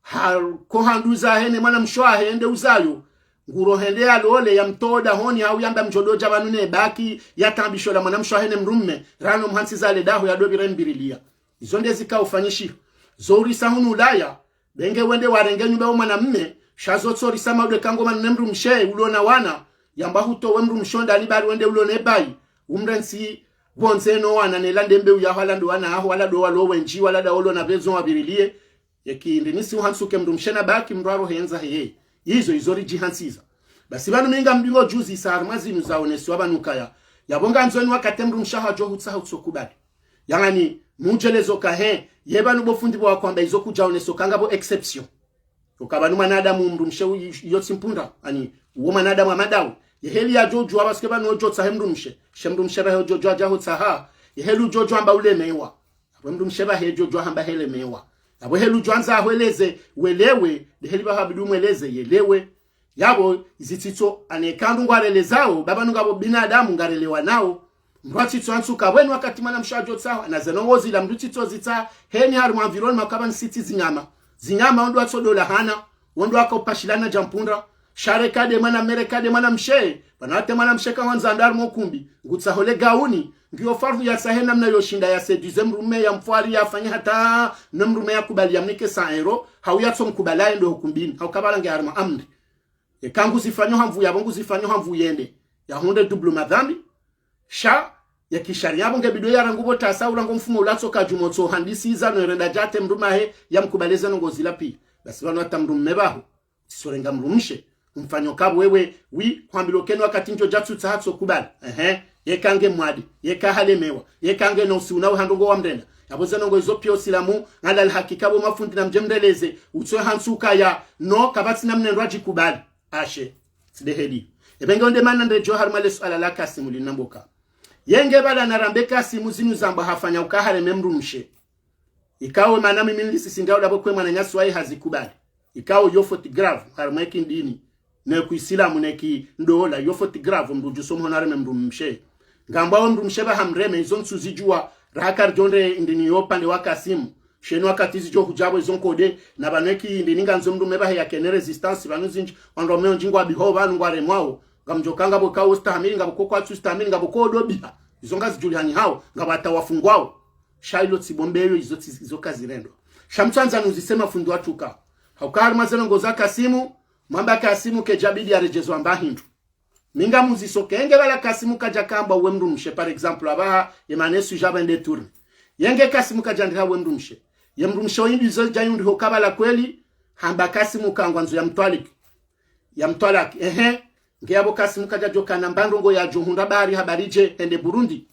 ha, ko handuza hene mwana mshe wahe ende uzayo, nguro hende yalole yamtoda honi hau yamba mdjo dodja pvanu ne baki, yatambisho la mwana mshe wahe ne mdrume, rano mhantsi zale daho yadopvira mbiriliya. Izo nde zika ufanyishiha. Zo urisa hunu Ulaya, benge wende warenge nyumba yo mwana mme, sha zo tso risa maudu eka ngo manu ne mdrumshe, ulo na wana, yamba hutowe mdrumshe ndani bari wende ulo ne bayi, umrentsi pvondze no wana ne lande mbe uyaho wala ndo wana aho, wala ndo walo wendji, wala nda olo na pvezo wapvirilie, ye ki ndi nisi uhantsuke mdrumshe na baki mdru aro hendza heye. Izo, izo ridjihantsiza. Basi pvanu mi ngamdingo djuzi sa harumwa zinu zaonesiwa pvanu kaya. Yapvo ngandzo ni wakati mdrumshe hadjo hutsaha utso kubali. Yaani, mudjelezo kahe, ye pvanu bo fundi bo wakwamba izo kudjaoneso ka ngapvo exception. Uka pvanu mwanadamu mdrumshe u-, iyo tsi mpundra, ani, uwo mwanadamu wa madawu. Ye heli yadjo djuwa parce que pvanu odjo tsahe mdrumshe. She mdrumshe pvahe odjo djuwa djaho tsaha. Ye heli udjo djuwa amba ulemewa. Apvo mdrumshe pvahe djo djuwa hamba helemewa. Apvo heli udjo andza ahweleze, welewe, nde heli pvaha bidi umweleze, yelewe. Yapvo, izi tsitso, ane kandu ngwarelezao, ba pvanu ngapvo binadamu ngarelewanao. Mdru atsitso antsuka, pvwenu wakati mwana mshe adjo tsahwa, na ze ndrongoo zila mdru tsitso zitsa, heni harumwa environnement kaba nsitsi zinyama. Zinyama ondro atso dola hana, ondro aka upashilana dja mpundra. Sha reka nde mwana mme, reka nde mwana mshe, pvanu hata mwana mshe ka wandza ndo harumwa ukumbi, ngutsaho le gauni, ngiyo fardhu yatsahe namna yoshinda ya séduise mdrume, yamfwari, yafanye hata, no mdrume yakubali yamnike cent euros, hau yatso mkubali yende hukumbini, hau kabala nge harumwa amri. Eka nguzifanyo hamvu yapvo nguzifanyo hamvu yende. Yahundre double madhambi. Sha, ya kisharia yapvo nge bidi yarangu pvo tasa urangu mfumo ulatso kadjumotso handisi iza no irenda djate mdrume ahe yamkubaleze no ngozila pia. Basi pvanu hata mdrume pvaho. Tsisorenga mdrumshe. Umfanyo kapvo wewe, wi, kwambilwa keni wakati ndjo djatsu tsaha tso kubali. Ehe. Yeka nge mwade, yeka halemewa, yeka nge no usi una uhando ngo wamrenda. Yapvo ze ndrongoo izo pia usilamu, ngala alhakika bo mafundi namdje mreleze, utso hantsuka ya, no, kapvatsi namna ndro adjikubali. Ashe, tsi nde heli. Ebe nge onde mana ndedjo harumwa le suala la Kasimu linamboka. Yenge pvala narambe Kasimu zinu zambwa hafanya uka hareme mdrumshe. Ikao mana mimi nilisisinda udapvo kwe mwananyasi waye hazikubali. Ikao yo faute grave, harumwa eki ndini, ne ku isilamu ne ki ndola, yo faute grave, mdru udjuso mhono hareme mdrumshe. Ngambwa wo mdrumshe pvaha mreme, izo ntsuzidjuwa, raha karidjo nde ndini yo pvande wa Kasimu. Sheni wakati zidjo hudja pvo izo nkode, na pvanu eki ndini ngandzo mdrume pvahe yakene résistance, pvanu zindji, wandru wame ondji ngwabiho, pvanu ngwaremwao, ngamdjo ka ngapvo kao ustahamili, ngapvo ko kwatsu ustahamili, ngapvo ko odo biha. Izo ngazidjulihani hao, ngapvo hata wafungwao. Sha ilo tsi bombe yo, izo tsi, izo kazirendwa. Sha mtsu andza nuzise mafundi watsuka. Hauka harumwa ze ndrongoo za Kasimu, mwamba Kasimu kedjabidi yaredjezwa mba hindru. Mi ngamuziso kenge pvala Kasimu kadja kamba uwe mdrumshe, par exemple, apvaha, ye manesu dja pvende tourne. Yenge Kasimu kadja ndriha uwe mdrumshe. Ye mdrumshe oyindi izo dja yundriho kabala kweli, hamba Kasimu kangwandzo yamtwaliki. Yamtwalaki, ehe. Nge yapvo Kasimu kadja djo kana mba ndrongoo yadjo hundra bari habari dje, hende Burundi.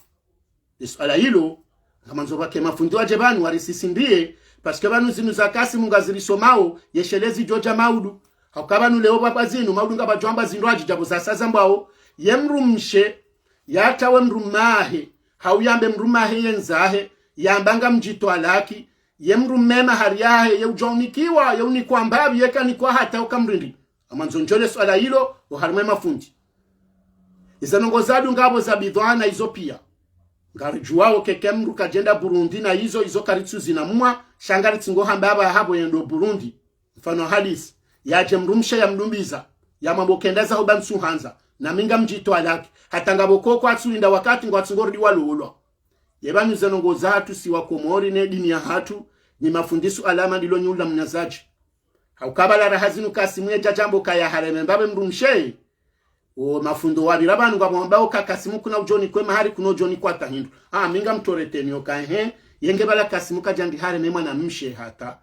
Lisuala ilo, ngamandzo pvake mafundi wadje pvanu warisisindiye, parce que pvanu zinu za Kasimu ngazirisomao, yeshelezi djo dja maudu. Hauka pvanu leo pvapva zinu, maudu ngapvadjo amba zindru adji djapvo za saza mbwao, ye mdrumshe, yatsahe mdrume ahe, hau yambe mdrume ahe yendzahe, yamba ngamdjitwalaki, ye mdrume mahari yahe, ye udjo unikiwa, ye unikwa mbapvi, ye kanikwa hata uka mrindi. Amandzo ndjole suala ilo, oharumwa mafundi. Iza ndrongoo zadunga pvo za bidhwana izo pia. Ngaridjuwao keke mndru kadjenda Burundi na izo, izo karitsuzina mwa, sha ngaritsingo hamba apvaha pvo yendo Burundi. Mfano hadisi, yadje mdrumshe yamdumbiza, yamwambe kenda zaho ba ntsuhandza, na mi ngamdjitwalaki, hata ngapvo koko atsulinda wakati ngwatsingo rudi walolwa. Ye pvanu ze ndrongoo zahatru si wa Komori ne dini yahatru, ni mafundi suala ama ndilo nyi ula mnyazaji. Hauka pvala raha zinu Kasimu yedja djambo kaya hareme mbapve mdrumshe. O mafundi wapvira pvanu ngwamwambao ka Kasimu kuna udjo nikwe mahari, kuna udjo nikwa hata hindru. Ah, mi ngamtoreteni yoka, ehe. Yenge pvala Kasimu kadja ndi hareme mwanamshe hata.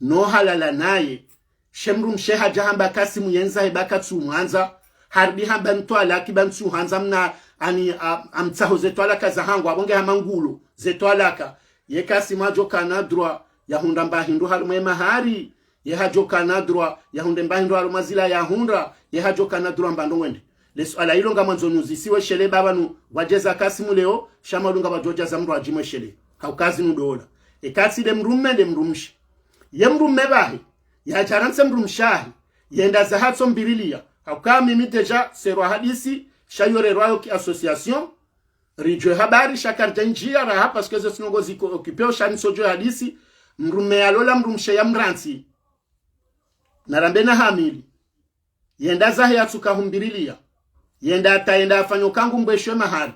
No halala naye. She mdrumshe hadja hamba Kasimu yendza he ba katsumwandza. Harudi hamba ntwalaki ba ntsuhandza mna ani a-, amtsaho ze twalaka zahangu, apvo nge hama ngulo, ze twalaka. Ye Kasimu hadjo kana droit yahundra mba hindru harumwa ye mahari. Ye hadjo kana droit yahundre mba hindru harumwa zila yahundra. Ye hadjo kana droit mba ndrongoo ndri. Le suala ilo ngamwandzo nuzisiwe shele ba pvanu wadjeza Kasimu leo, sha mdru ngapvadjo djaza mdru adjimwe shele. Hauka zinu ndola. Eka tsi nde mdrume nde mdrumshe. Ye mdrume pvahe, yadja rantse mdrumshe wahe, yenda zahe atso mbiriliya. Hauka mimi déjà serwa hadisi, sha yorerwayo ki association, ridjuwe habari, sha karidja ndjiya raha, parce que ze tsi ndrongoo ziko occupé, sha nitsodjo hadisi, mdrume yalola mdrumshe yamrantsi. Narambe na hamili. Yenda zahe yatsuka humbiriliya. Yenda hata yenda afanya uka ngu mbweshe mahari.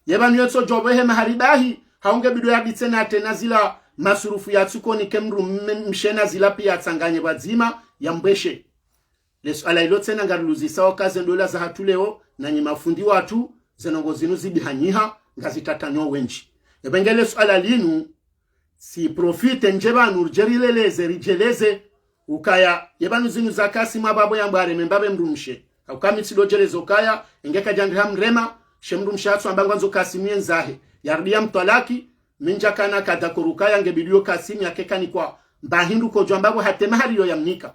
Ye pvanu yetso djo pvehe mahari bahi, hau nge bidi yaditse na tena zila masurufu yatsuko nike mdru-, m-, mshe na zila piya yatsanganye pvwadzima yambweshe. Le suala ilo tsena ngariluzisao ka ze ndola zahatru leo, na nyi mafundi watru, ze ndrongoo zinu zibihanyiha, ngazitatanyo wendji. Epvenge le suala linu, si profite ndje pvanu ridje rileleze, ridjeleze, ukaya, ye pvanu zinu za Kasimu apvapvo yambwa hareme mbapve mdrumshe. Hauka mi tsidjo djeleza ukaya, enge kadja ndi hamrema, she mdrumshe hatsu amba ngwandzo Kasimu yendza zahe. Yarudi yamtwalaki, mi ndjakana ka d'accord ukaya nge bidi yo Kasimu yake kanikwa mba hindru kodjo amba pvo hata ye mahari yo yamnika.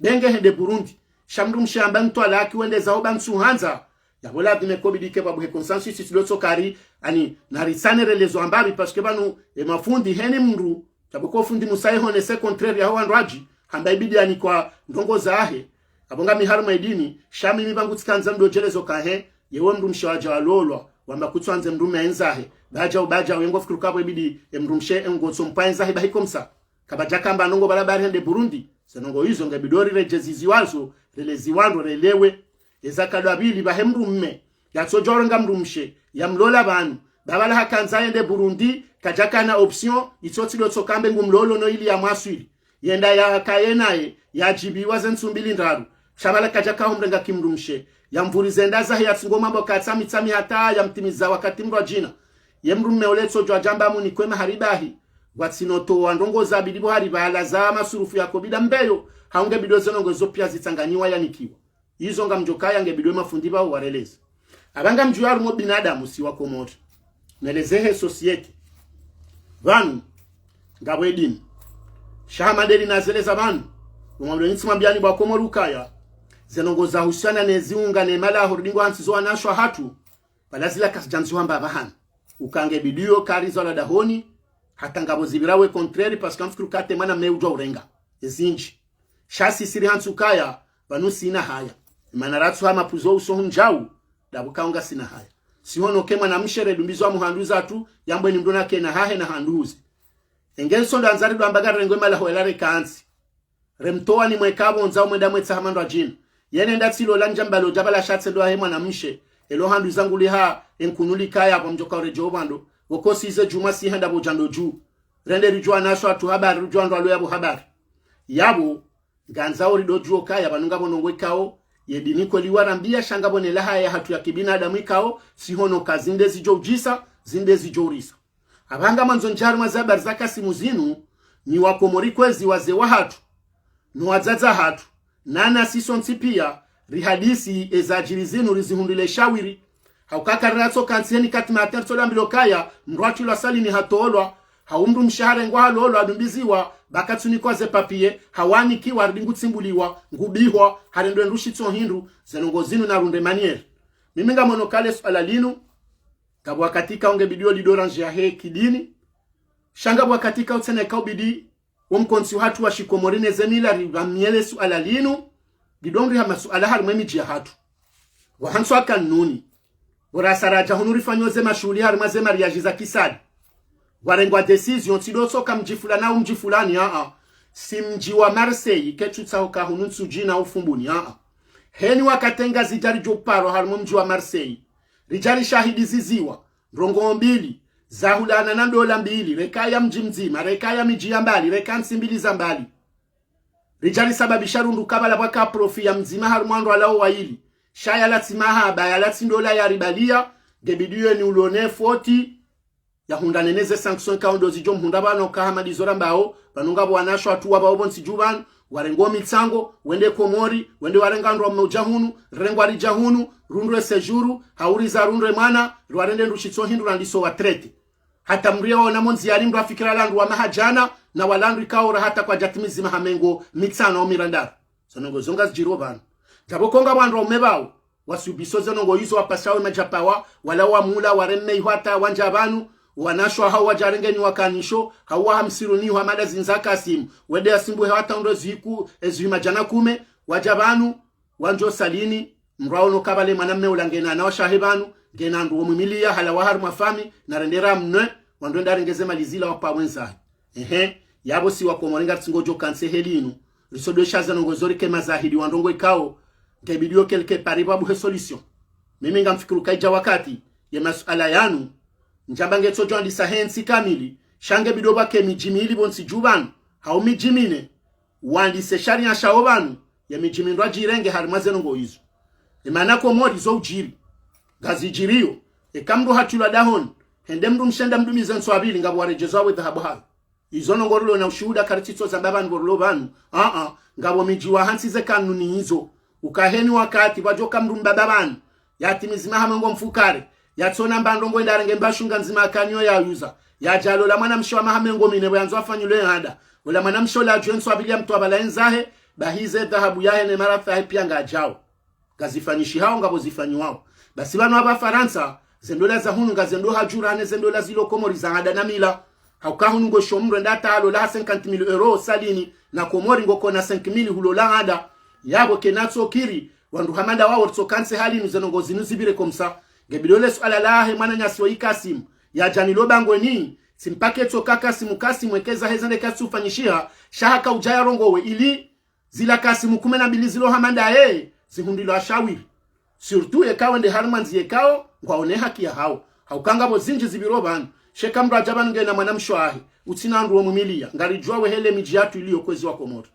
Be nge hende Burundi. Sha mdrumshe amba ntwalaki wende zaho ba ntsuhandza. Yapvo ladhima ko bidi ke pvapvo he consensus, tsi lotso kari, ani, naritsane relezo ambapvi, parce que pvanu, e mafundi heni mdru, yapvo ko fundi Musa yehonese contraire yaho wandru wadji, hamba ibidi anikwa ndrongoo zahe. Apvo ngami harumwa ye dini, sha mimi pvangu tsikandza mdru djelezo kahe, yewe mdrumshe wadja walolwa, wamba kutsuandze mdrume yendza zahe, badja u badja, wengo fikiri kapvo ibidi, e mdrumshe, engo tso mpwa yendza zahe, bahi komsa. Kapvadja kamba ndrongoo pvala bari hende Burundi. Ze ndrongoo izo nge bidi riredjeziziwazo, releziwa ndro relewe. Eza kadwa pvili pvahe mdrume. Yatsodjo urenga mdrumshe. Yamlola pvanu. Ba pvala hakandza yende Burundi. Kadja kana option. Itso tsi lotso kambe ngu mlolo no ili yamwaswili. Yenda yakaye naye. Yadjibiwa ze ntsu mbili ndraru. Sha pvala kadja kahumrenga ki mdrumshe. Yamvurize enda zahe yatsungo mambo ka tsami tsami hata yamtimiza wakati mdru adjina. Ye mdrume ule tsodjo adjamba munikwe mahari bahi. Watsino towa ndrongoo za bidi pvo hari pvala za masurufu yako bida mbeyo, hau nge bidi ze ndrongoo zo piya zitsanganyiwa yanikiwa. Izo ngamdjo kaya nge bidi we mafundi pvao wareleze. Apva ngamdjo harumwa binadamu si wa Komori. Neleze he société. Pvanu, ngapvo ye dini. Sha hama ndeli nazeleza pvanu. Umwamlo nitsi mwambiyani pvwa Komori ukaya. Ze ndrongoo za husiana ne ziunga ne malaho ridingo hantsi zo wanashe wahatru. Pvala zila kazidjandziwa mba pvahanu. Uka nge bidi yo kari zalwa dahoni, hata ngapvo zipvira we contraire, parce que ngamfikiri uka hata ye mwana mme udjuwa urenga. Ezindji. Sha sisi rihantsi ukaya, pvanu sina haya. Mana ratsu hama puzo uso hundjau, dapvo kaunga sina haya. Sihono ke mwanamshe redumbizo wa muhandu zatru, yambwe ni mdru na kena hahe na handuze. Enge nsondo andza ridwamba ka rirengwe malaho yala reka hantsi. Remtowa ni mweka pvondza umwenda mwetsa hama ndru adjina. Yene nda tsi lola ndjamba lodja pvala sha tse ndo ahe mwanamshe. Elo handuza nguli ha enkunu likaya pvwa mdjoka uredjo pvando. Pvoko size djumwa si henda pvo djando dju. Rende ridjuwa nasho hatru habari, ridjuwa ndro alo yapvo habari. Yapvo, ngandzao ridodjuwa ukaya pvanu ngapvo ndrongoo ikao. Ye dini kweli warambiya sha ngapvo ne laha yahatru ya kibinadamu ikao. Sihono ka zinde zidjo udjisa, zinde zidjo urisa. Apva ngamwandzo ndje harumwa ze habari za Kasimu zinu, nyi wa Komori kwezi wazee wahatru, no wadzadze wahatru, nana si sontsi piya, rihadisi eza djiri zinu rizihundrile shawiri. Hauka kari ratso kantsi heni kati matin ritso lambilwa ukaya, mdru hatrilwa salini hatolwa, hau mdrumshe harengwa halolwa hadumbiziwa, ba katsunikwa ze papier, hawanikiwa ridingu tsimbuliwa, ngubihwa, harendwe ndrushi tso hindru, ze ndrongoo zinu narundre manière. Mimi ngamono ka le suala linu, ngapvo wakati ikao nge bidi yo lidoranje yahe kidini. Sha ngapvo wakati ikao tsena ikao bidi wo mkontsi wahatru wa shikomori ne ze mila ripvamiye le suala linu. Lidongri ha masuala harumwa emidji yahatru. Wahantswa kanuni. Bo rasa radja hunu rifanyao ze mashuhuli harimwa ze mariage za kisadi. Warengwa décision, tsi ndo tsoka mdji fulani au mdji fulani, aa. Si mdji wa Marseille, ketsu tsaho ka hunu Ntsudjini au Fumbuni, aa. Heni wakati Ngazidja ridjo paro harimwa mdji wa Marseille. Ridja rishahidi ziziwa, ndrongoo mbili, zahulana na ndola mbili, reka ya mdji mdzima, reka ya midji ya mbali, reka ntsi mbili za mbali. Ridja risababisha rundru kabala pvwaka profit ya mdzima harimwa wandru walao wayili. Sha yala tsi mahaba, yala tsi ndola ya ribaliya, nge bidi yeni ulone foti, yahundrane ne ze sanction ikao ndo zidjo mhundra pvanu uka hama ndizo rambao, pvanu ngapvo wanashe watru wapvao pvontsi dju pvanu, warengao mitsango, wende Komori, wende warenga ndrwa mno udja hunu, rirengwa ridja hunu, rundre séjour, hau riza rundre mwana, riwarende ndru shitso hindru randiso wa traité. Hata mdru yaona mo ndziani mdru afikira landru wa maha djana, na walandru ikao ra hata kwadjatimizi maha mengo mitsanu au mirandaru. Zo ndrongoo zo ngazidjiriyo pvanu. Djapvo ko ngapvo wandru waume pvao, wasubiso ze ndrongoo izo wapasao madjapawa, wala wamula, wareme iho hata wandja pvanu, wanashe hau wadja rengeni wakanisho, hau wahamsiruni iho hamada zindza Kasimu, wende yasimbuhe hata ndo ziku, ezihwi madjana kume, wadja pvanu, wandjo salini, mdru waono kabale mwanamme ula ngena na washahe pvanu, ngena ndru wo mwimiliya, halawa harimwa fami, na rendera mnwe, wandru wende warenge ze mali zila wapa wendzahe. Ehe, yapvo si wa Komori ngaritsingodjo kantsi heli inu, risodwesha ze ndrongoo zo rike mazahidi wa ndrongoo ikao, nge bidi yo quelque part pvwabuhe solution. Mimi ngamfikiri uka idja wakati, ye masuala yanu, ndjamba ngetsodjo andisa he ntsi kamili, sha nge bidi yo pvwake midji mili pvontsi dju pvanu, hau midji mine, wandise sharia shao pvanu, ye midji mindru yadjirenge harimwa ze ndrongoo izo. Emana Komori zo udjiri, ngazidjiriyo, eka mdru hatrilwa dahoni, hende mdrumshe nda mdrumize ntsu mbili ngapvo waredjezao we dhahabu hayo. Izo ndrongoo rilo na ushuhuda karitsitso zamba pvanu pvo rilo pvanu, aa, ngapvo midji wa hantsi ze kanuni izo. Uka heni wakati pvwadjoka mdru mbaba pvanu, yatimizi maha mengo mfukare, yatsona mba ndrongoo enda arenge mba shunga ndzima akaniyo yayuza. Yadja lola mwanamshe wa maha mengo mine pvo yandzo afanyilwe anda. Ola mwanamshe ola adjuwe ntsu mbili ya mtwabala yendzahe, bahi ze dhahabu yahe ne maradhi yahe piya ngadjao. Ngazifanyishihao ngapvo zifanyiwao. Basi pvanu hapva Farantsa, ze ndola za hunu ngazendo hadjura ne ze ndola zilo Komori za anda na mila. Hauka hunu ngosho mdru enda hata halola ha cinquante mille euros salini, na Komori ngokona cinq mille hulola anda. Yapvo kena tsokiri, wandru hama nda wao ritso kantsi hali inu ze ndrongoo zinu zipvire komsa. Nge bidi yo le suala lahe mwananyasi woyi Kasimu, yadja nilo bangweni, tsi mpaka etsoka Kasimu, Kasimu eke zahe zende katsufanyishiha, sha haka udja yarongowe ili zila Kasimu kume na mbili zilo hama ndaye, zihundrilwe shawiri. Surtout eka wende harimwa ndziya ikao, ngwaone haki yahao. Hauka ngapvo zindji zipviro pvanu, sha eka mdru adja pvanu ngena mwanamshe wahe, utsina wandru wo mwimiliya, ngaridjuwa we hele midji yatru iliyo kwezi wa Komori.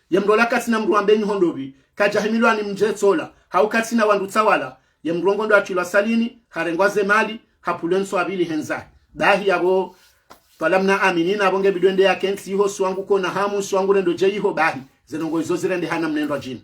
Ye mdru ola katsina mdru wa mbeni hondopvi, kadjahimilwa ni mdje tsola, hau katsina wandru tsawala, ye mdru wo ngondo atrilwa salini, harengwa ze mali, hapvulwe ntsu mbili hendzahe. Bahi yapvo, twala mna amini na pvo nge bidi yo ende yakentsi iho swangu kona hamu swangu rendo dje iho bahi, ze ndrongoo izo zirende hana mnendwa djina.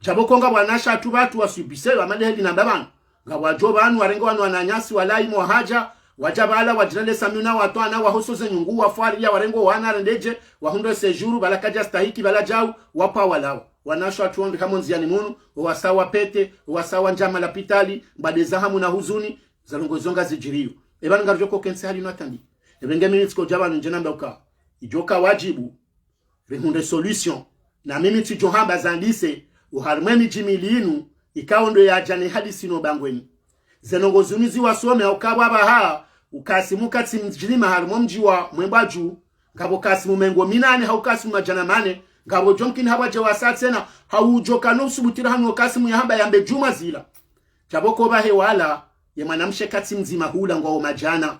Djapvo ko ngapvo wanashe watru pvatru wasubise, wamade heli namba pvanu. Ngapvo wadjo pvanu, warenge wanu wananyasi, walayi mo wahadja, wadja pvala, wadjina le samiuna, watwana, wahoso ze nyungu, wafwariya, warenge wana, rendedje, wahundre séjour, pvala kadja stahiki, pvala djau, wapva walawa. Wanashe watru wandri hamo ndziyani munu, owasawa pete, owasawa ndjama lapitali, mbade za hamu na huzuni, ze ndrongoo zo ngazidjiriyo. Epvanu ngaridjo ko kentsi hali inu atambi. Epve nge mimi tsikodja pvanu ndje namba uka, idjoka wadjibu, rihundre solution. Na mimi tsidjo hamba zandise, oharimwa emidji mili inu, ikao ndo yadja ne hadisi inu bangweni. Ze ndrongoo zinu ziwasome hauka pvwa pvaha, ukasimu katsi mdjilima harimwa omdji wa Mwembwadju, ngapvo kasimu mengo minane hau kasimu madjana mane, ngapvo djomkini hapvwa dje wasa tsena, hau udjoka no usubutira hanu okasimu yahamba yambe djumwa zila. Djapvo ko pvahe wala, ye mwanamshe katsi mdzima hula ngwao madjana.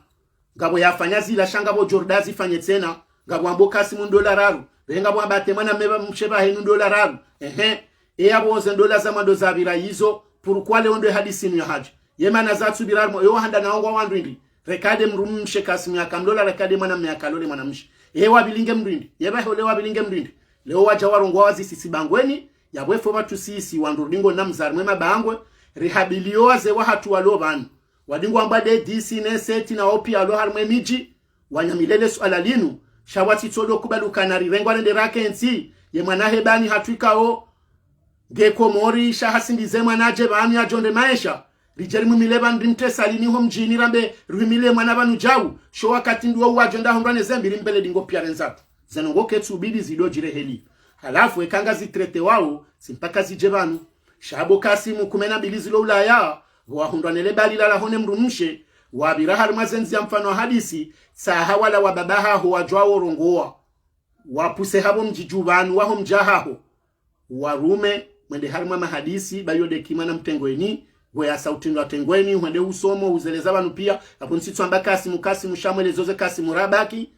Ngapvo yafanya zila sha ngapvo djorda zifanye tsena, ngapvo ambo kasimu ndola raru, pvehe ngapvo ambate mwanamme pva mshe pvahenu ndola raru. Ehe, e yapvo oze ndola za mwando zapvira izo, pourquoi leo ndo hadisi inu yahadja. Ye mana zatsupvira harumwa, yo wahanda na ongwa wandru indri, reka nde mdrumshe kasimu yakamlola, reka nde mwanamme yakalole mwanamshe. E wapvili nge mdru indri, ye pvahe ole wapvili nge mdru indri. Leo wadja warongowa wazisisi bangweni, yapvo efo pvatsu sisi wandru rudingo na mzari mwe mabangwe, rihabiliyo wazee wahatru walo pvanu. Wadingo wambwa nde D C ne seti na wao piya walo harimwa emidji, wanyamile le suala linu, sha watsitsodo kubali ukana rirengwa rende rakentsi, ye mwana hebani hatru ikao, nge Komori sha hasindize mwana adje pvanu yadjonde maesha, ridje rimwimile pvanu rimtese lini ho mdjini rambe rihimile mwana pvanu djau, sho wakati nduwo wadjonda hundrwa ne zembi rimpvele dingo piya rendzatu. Ze ndrongoo ketsu bidi zido djire heli. Halafu eka ngazi traité wao, tsi mpaka zidje pvanu. Sha apvo kasimu kume na mbili zilo Ulaya, Wahundrwa nele bali lalaho ne mdrumshe, wapvira harimwa ze ndziya mfano wa hadisi, tsaha wala wababa haho wadjuwa worongowa. Wapvuse hapvo mdji dju pvanu waho mdja haho. Warume, mwende harimwa mahadisi, bayo de kima na mtengweni, we asa utrindwa tengweni, hwende usomo, uzeleza pvanu piya, apvo ntsitso amba Kasimu, Kasimu, sha mwelezo ze Kasimu rabaki,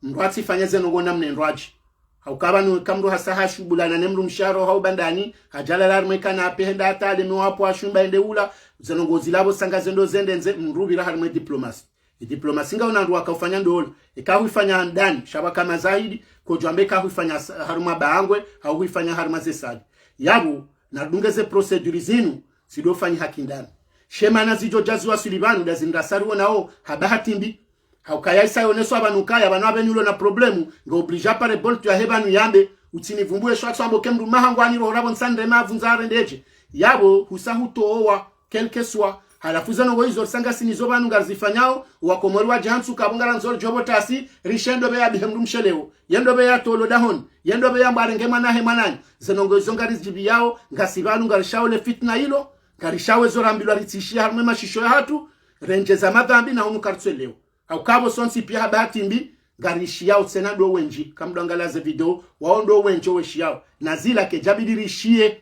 mdru atsifanye ze ndrongo namna ndrwadji. Hauka pvanu eka mdru hasa hashubulana ne mdrumshe haho hau bandani, hadja lala harimwa kanape henda hata aleme wapvo hashumba hende ula, ze ndrongo zila pvo sanga zendo zende ndze, mdru pvira harimwa diplomasi. Diplomasi ngayo na wandru waka ufanya ndola. Eka huifanya ndani, sha pvwa kama zaidi, kodjwambe eka huifanya sa-, harumwa bangwe, hau huifanya harumwa ze sali. Yapvo, na ridunge ze procédure zinu, zido fanyiha kindani. She mana zidjo dja ziwaswili pvanu, da zindra sari wonao, ha bahati mbi. Haukaya isa yoneswa pvanu kaya, pvanu apveni ulo na problème, nga obligé apare boltu yahe pvanu yambe, utsinivumbuwe sho atso ambe ke mdru mahangu ani roho rapvo ntsa nde mapvundza arendedje. Yapvo, husa hutowa, quel que soit. Halafu ze ndrongo izo risanga sinizo pvanu ngarizifanyao, wakomori wadje hantsu kapvo ngarandzo ridjo pvo tasi, rishe ndopve ya bihe mdrumshe leo, ye ndopve ya tolo dahoni, ye ndopve ya mbware nge mwana he mwananya. Ze ndrongo izo ngarizidjibiyao, ngasi pvanu ngarishao le fitna ilo, ngarishao ezo rambilwa ritsishiya harimwa mashisho yahatru, rendjeza madhambi na hunu karitsweleo. Hauka pvo sontsi piya ha bahati mbi, ngarishiyao tsena ndo wendji, kamdwangala ze video, wao ndo wendji weshiyao. Na zila kedjabidi rishiye.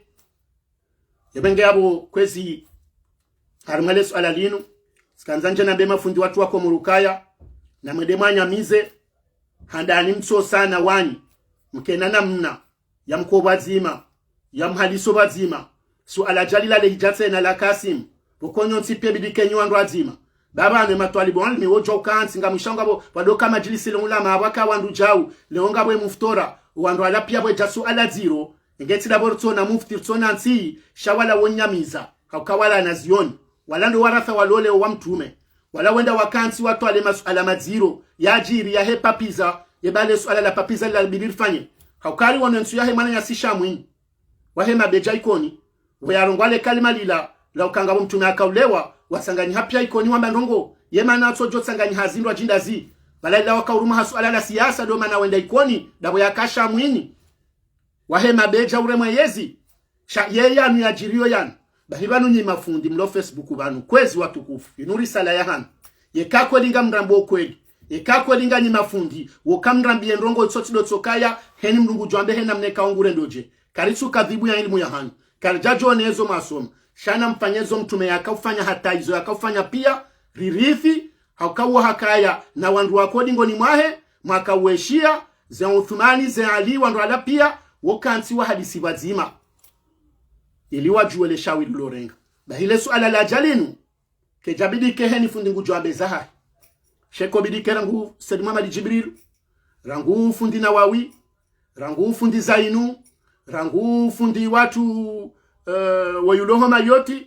Yepvenge yapvo kwezi harimwa le suala linu, tsikandza ndje nambe mafundi watru wakomori ukaya, na mwende mwanyamize, handani mtso sana wanyi, mkena namna, ya mko pvwadzima, ya mhaliso pvwadzima, suala djalila lehidja tsena la Kasim, pvoko nyontsi piya bidi kenyi wandru wadzima. Baba ne matwalibu almi wodjo ukantsi ngamwishao ngapvo, pvwadoka madjilisi le ulama, pvwaka wandru djau, leo ngapvo muftora, wandru wala piya pvwedja suala dziro, Nge tsi dapvo ritsona mufti, ritsona ntsi, sha wala wonyamiza, hauka wala wanazioni, wala ndo waratha walole wa mtrume, wala wenda wakantsi watwale masuala madziro, yadjiri yahe papiza, yepvale suala la papiza lila libidi rifanye. Hauka riwono ntsu yahe mwananyasi Shamwini, wahe mabedja Ikoni, we yarongowa le kalima lila, la uka ngapvo mtrume yakaulewa, watsanganyiha piya Ikoni wamba ndrongo, ye mana atsodjo tsanganyiha zindru adjinda zi, pvala lila wakauruma ha suala la siyasa, ndo mana wenda Ikoni, dapvo yaka Shamwini. Wahe mabedja uremwe yezi. Sha ye yanu yadjiriyo yanu. Bahi pvanu nyi mafundi mlo Facebook pvanu. Kwezi watukufu. Inu risala ya hanu. Yeka kweli ngamrambo kweli. Yeka kweli nganyi mafundi. Woka mrambiye ndrongo tsotsi do tsokaya. Heni mdru ngudjwambe hena mneka ungure ndodje. Karitsu kadhibu ya ilimu ya hanu. Karidjadjo nezo masoma. Sha namfanye zo mtrume yakaufanya hata izo yakaufanya piya. Ririthi. Hauka wo hakaya. Na wandru wakodi ngoni mwahe. Mwaka weshiya, ze Uthumani, ze Ali, wandru wala piya, wokantsi wahadisi pvwadzima. Ili wadjuwe le shawiri lorenga. Bahi le suala ladja linu, kedjabidi ke heni fundi ngudjwambe zahahe. She kobidi ke rangu Said Muhammad Djibril, rangu fundi Nawawi, rangu fundi Zainu, rangu fundi watru, eh, weyuloho Mayoti,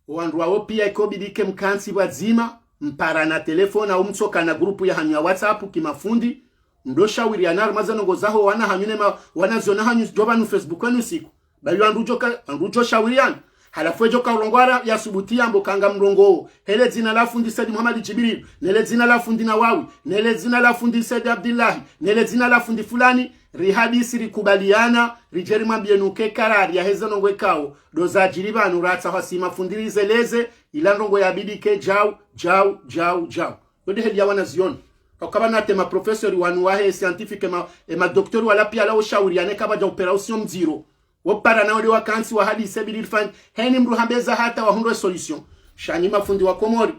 wandru wawo piya ikobidi ke mkantsi pvwadzima, mparana telefoni, au mtsokana grupu ya hanyu ya WhatsApp kimafundi, mdo shawiriyana harumwa ze ndrongo zaho wana hanyu ne ma-, wanazioni hanyu djo pvanu Facebook wenu siku. Bayi wandru djo ka-, wandru djo shawiriyana. Halafu edjo ka urongwara ya subuti yambo kanga mrongo. Hele dzina la fundi Said Muhammad Djibril, nele dzina la fundi Nawawi, nele dzina la fundi Said Abdillahi, nele dzina la fundi fulani, rihadisi rikubaliyana, ridje rimwambiye nuke karari yaheze ndrongo ikao, ndo zadjiri pvanu ratsaha si mafundi rizeleze, ila ndrongo yabidi ke djau, djau, djau, djau. Yo nde heli ya wanazioni. Hauka pvanu ata ema professeur wanu wahe scientifique, ema, ema docteur wala piya la ushawiriyane kapvadja opération mdziro. Woparana wo nde wakantsi wahadisi bidi rifanye. Heni mdru hambeza hata wahundre solution. Sha nyi mafundi wa Komori.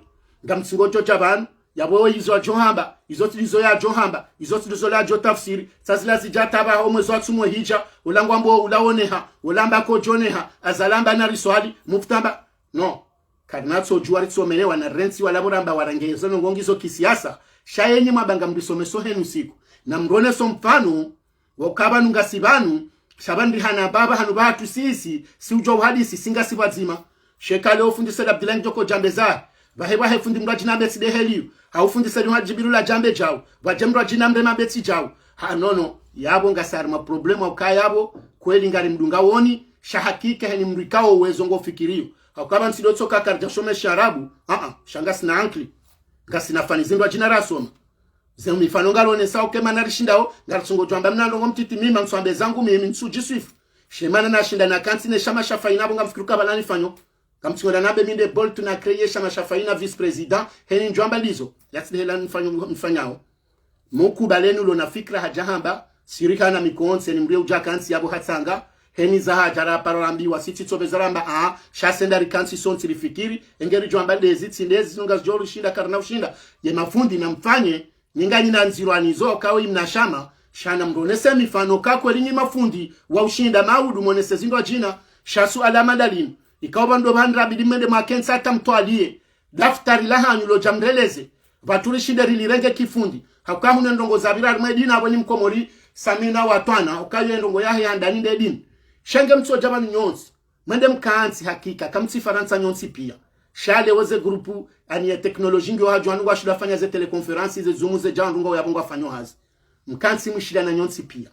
Ngamtsingodjo dja pvanu. Yapvo we izo adjo hamba, izo tsi ndizo yadjo hamba, izo tsi ndizo ladjo tafsiri, sa zila zidja tapvaha omwezi wa tsumu hidja, ulangwa mbo ulaoneha, ulamba kodjoneha, azalamba na riswali, mufti amba. No. Karina tsodjuwa ritsomelewa na rentsi wala pvo ramba warenge ze ndrongo ngizo kisiyasa, sha yenyi mwabanga mrisomeso henu siku. Na mrone so mfano, wauka pvanu ngasi pvanu, sha pvandri hana pvapva hanu pvatru sisi, si udjuwa uhadisi, si ngasi pvwadzima. Sheka leo fundi Said Abdillahi ndjo kodjambe zahe. Pvahe pvahe fundi mdru adjina betsi de heliyo. Hau fundi Said Muhammad Djibril adjambe djau. Pvwadje mdru adjina mrema betsi djau. Ha, no, no. Yapvo ngasi harumwa problème ukaya yapvo. Kweli ngari mdru ngawoni. Sha hakika heni mdru ikao uwezo ngo fikiriyo. Hauka pvanu tsi ndo tsoka karidja shome shiarabu. Ah, ah. Sha ngasina ankili. Ngasina fani zindru adjina rasoma. Ze mifano ngalonesa uke mana rishindao, ngaritsungodjwamba mna ndrongo mtiti mimi, ntsuambe zangu mimi, ntsudjiswifu. She mana nashinda nakantsi ne shama sha fayina pvo ngamfikiri uka pvala nifanyo. Kamtsingola nambe mi nde Bolt na créer shama sha Faïna vice-président, heni ndjwamba ndizo. Yatsi ndehela nifanya, nifanyao. Mukubali enu lona fikira hadja hamba, sirika na mikontsi, ni mdru ye udja kantsi yapvo hatsanga, heni za hadja ra paro rambiwa, sitsi tsopveza ramba, ah, sha senda rikantsi sontsi rifikiri, engeri djwamba ndezi, tsi ndezi, zinu ngazidjo rishinda, karina ushinda, ye mafundi na mfanye, nyi nganyina ndziro anizo, kawe imna shama, sha na mronese mifano, ka kweli nyi mafundi, wa ushinda maudu, monese zindru adjina, sha suala madalini, ikao pvandru pvandra bidi mende mwakentsi hata mtwaliye, daftari la hanyu lodja mreleze, pvatsu rishinde rilirenge kifundi. Hauka hunu ndrongoo zapvira harimwa edini apvo ni mkomori, samina watwana, ukayo ndrongoo yahe ya ndani nde dini. Sha nge mtsodja pvanu nyontsi. Mwende mkantsi hakika, kamtsi Farantsa nyontsi pia. Sha leo ze groupe, ani ya technologie ngiyo hadjwanu ngwashinda fanya ze téléconférence, ze Zoom, ze djandru ngwao yapvo ngwafanyo hazi. Mkantsi mwishilana nyontsi pia.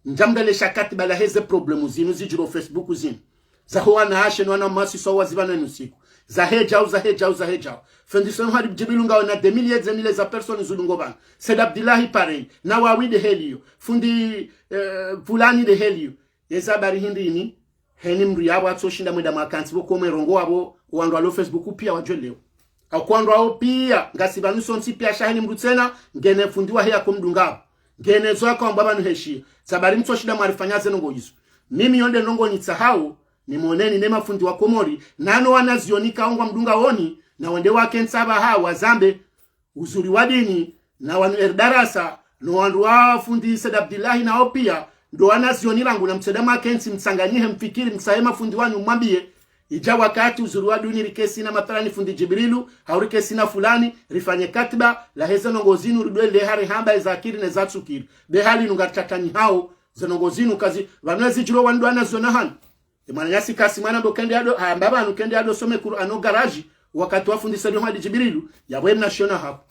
Ndjamdalesha katiba laheze problème zinu zidjiro Facebook zinu. Zaho wanawashe no wanawasi so wazipvana nusiku. Zahedjao, zahedjao, zahedjao. Fundi Sonu Hadi Djibrilu ngawe na des milliers, des milliers za personnes zudungo pvanu. Said Abdillahi pareil. Nawawi nde heli iyo. Fundi, eh, fulani nde heli iyo. Yeza habari hindri ini. Heni mdru yapvo atsoshinda mwenda mwakantsi pvo komwe rongoa pvo. Wandru walo Facebook pia wadjweleo. Hauka wandru wao pia, ngasi pvanu sontsi pia sha heni mdru tsena, ngena fundi wahe yako mdungao. Ngena zo yako amba pvanu heshiya. Zabari mtsoshinda mwarifanya ze ndrongoo izo. Mimi yo nde ndrongoo nitsahao, nimoneni ne mafundi wa Komori, nano wanazioni kaongwa mdungaoni, na wende wakentsi apvaha wazambe, uzuri wa dini, na wanu Erdarasa, no wandru wa fundi Said Abdillahi nao pia, ndo wanazioni rangu na mtsende mwakentsi mtsanganyihe mfikiri mtsahe mafundi wanyu mwambiye, idja wakati uzuri wa dini rikentsi na mathalani fundi Djibrilu, hau rikentsi na fulani, rifanye katiba, laheze ndrongoo zinu ridwe leha rihamba eza kiri neza tsukiri. Be hali nu ngaritatanyihao, ze ndrongoo zinu kazi, pvanu ezidjiro wandru wanaziona hanu. E mwananyasi Kasimu ana mbo kende yado, hamba pvanu kende yado some Kur'ani o garage, wakati wa fundi Said Ahmad Djibrilu, yapvo emna shiona hako.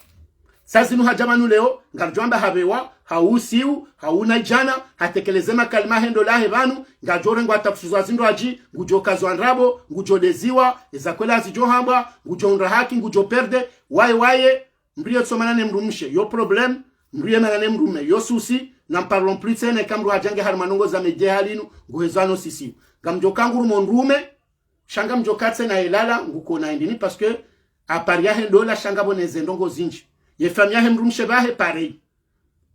Sa zinu hadja pvanu leo, ngaridjwamba hapvewa, hausiu, hauna idjana, hatekeleze makalima hendo lahe pvanu, ngadjo rengwa tafsuzwa zindru adji, ngudjo kazwa ndrabo, ngudjo deziwa, eza kweli azidjo hambwa, ngudjo undra haki, ngudjo perde, waye waye, mdru ye tsomana ne mdrumshe, yo problème, mdru ye mana ne mdrume, yo souci, n'en parlons plus tsena, eka mdru hadja nge harimwa ndrongoo za medje hali inu, nguhezwa no sisiu. Ngamdjo ka ngurumo ndrume, sha ngamdjo ka tsena yelala, nguko na indini, parce que à part yahe ndola, sha ngapvo neze ndrongoo zindji. Ye famille yahe mdrumshe pvahe, pareil.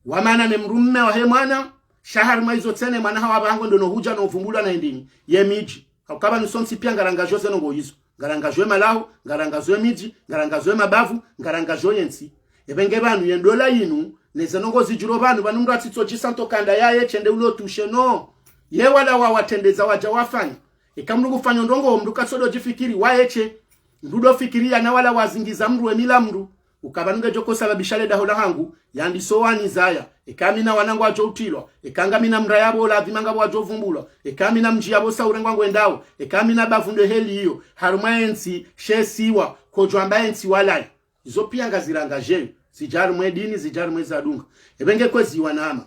Wamana ne mdrume wahe mwana, sha harimwa izo tsena, mwana hawa pvango ndo no hudja no vumbulwa na indini. Ye midji. Hauka pvanu sontsi pia ngarangazio ze ndrongoo izo. Ngarangazio malahu, ngarangazio midji, ngarangazio mabavu, ngarangazio yentsi. Epvenge pvanu ye ndola inu, neze ndrongoo zidjiro pvanu, pvanu mdru atsitso djisa nto kanda yaye, tsende ulo tushe no. Ye wala wa watrendeza wadja wafanya. Eka mdru ngufanyo ndrongoo, mdru katsodo djifikiri, waye she. Mdru do fikiri yana wala wazingiza mdru emila mdru. Uka pvanu ngedjo ko sababisha le daho lahangu, yandiso wani zaya. Eka mi na wana ngwadjo utrilwa. Eka ngamina mdra yapvo ladhima ngapvo wadjo vumbulwa. Eka mi na mdji yapvo sa urengwa ngwendao. Eka mi na bavu ndo heli iyo. Harumwa entsi, she siwa, kodjwamba entsi walai. Izo pia ngazirangazio, zidja harimwa edini, zidja harimwa eza dunga. Epvenge kwezi wanama.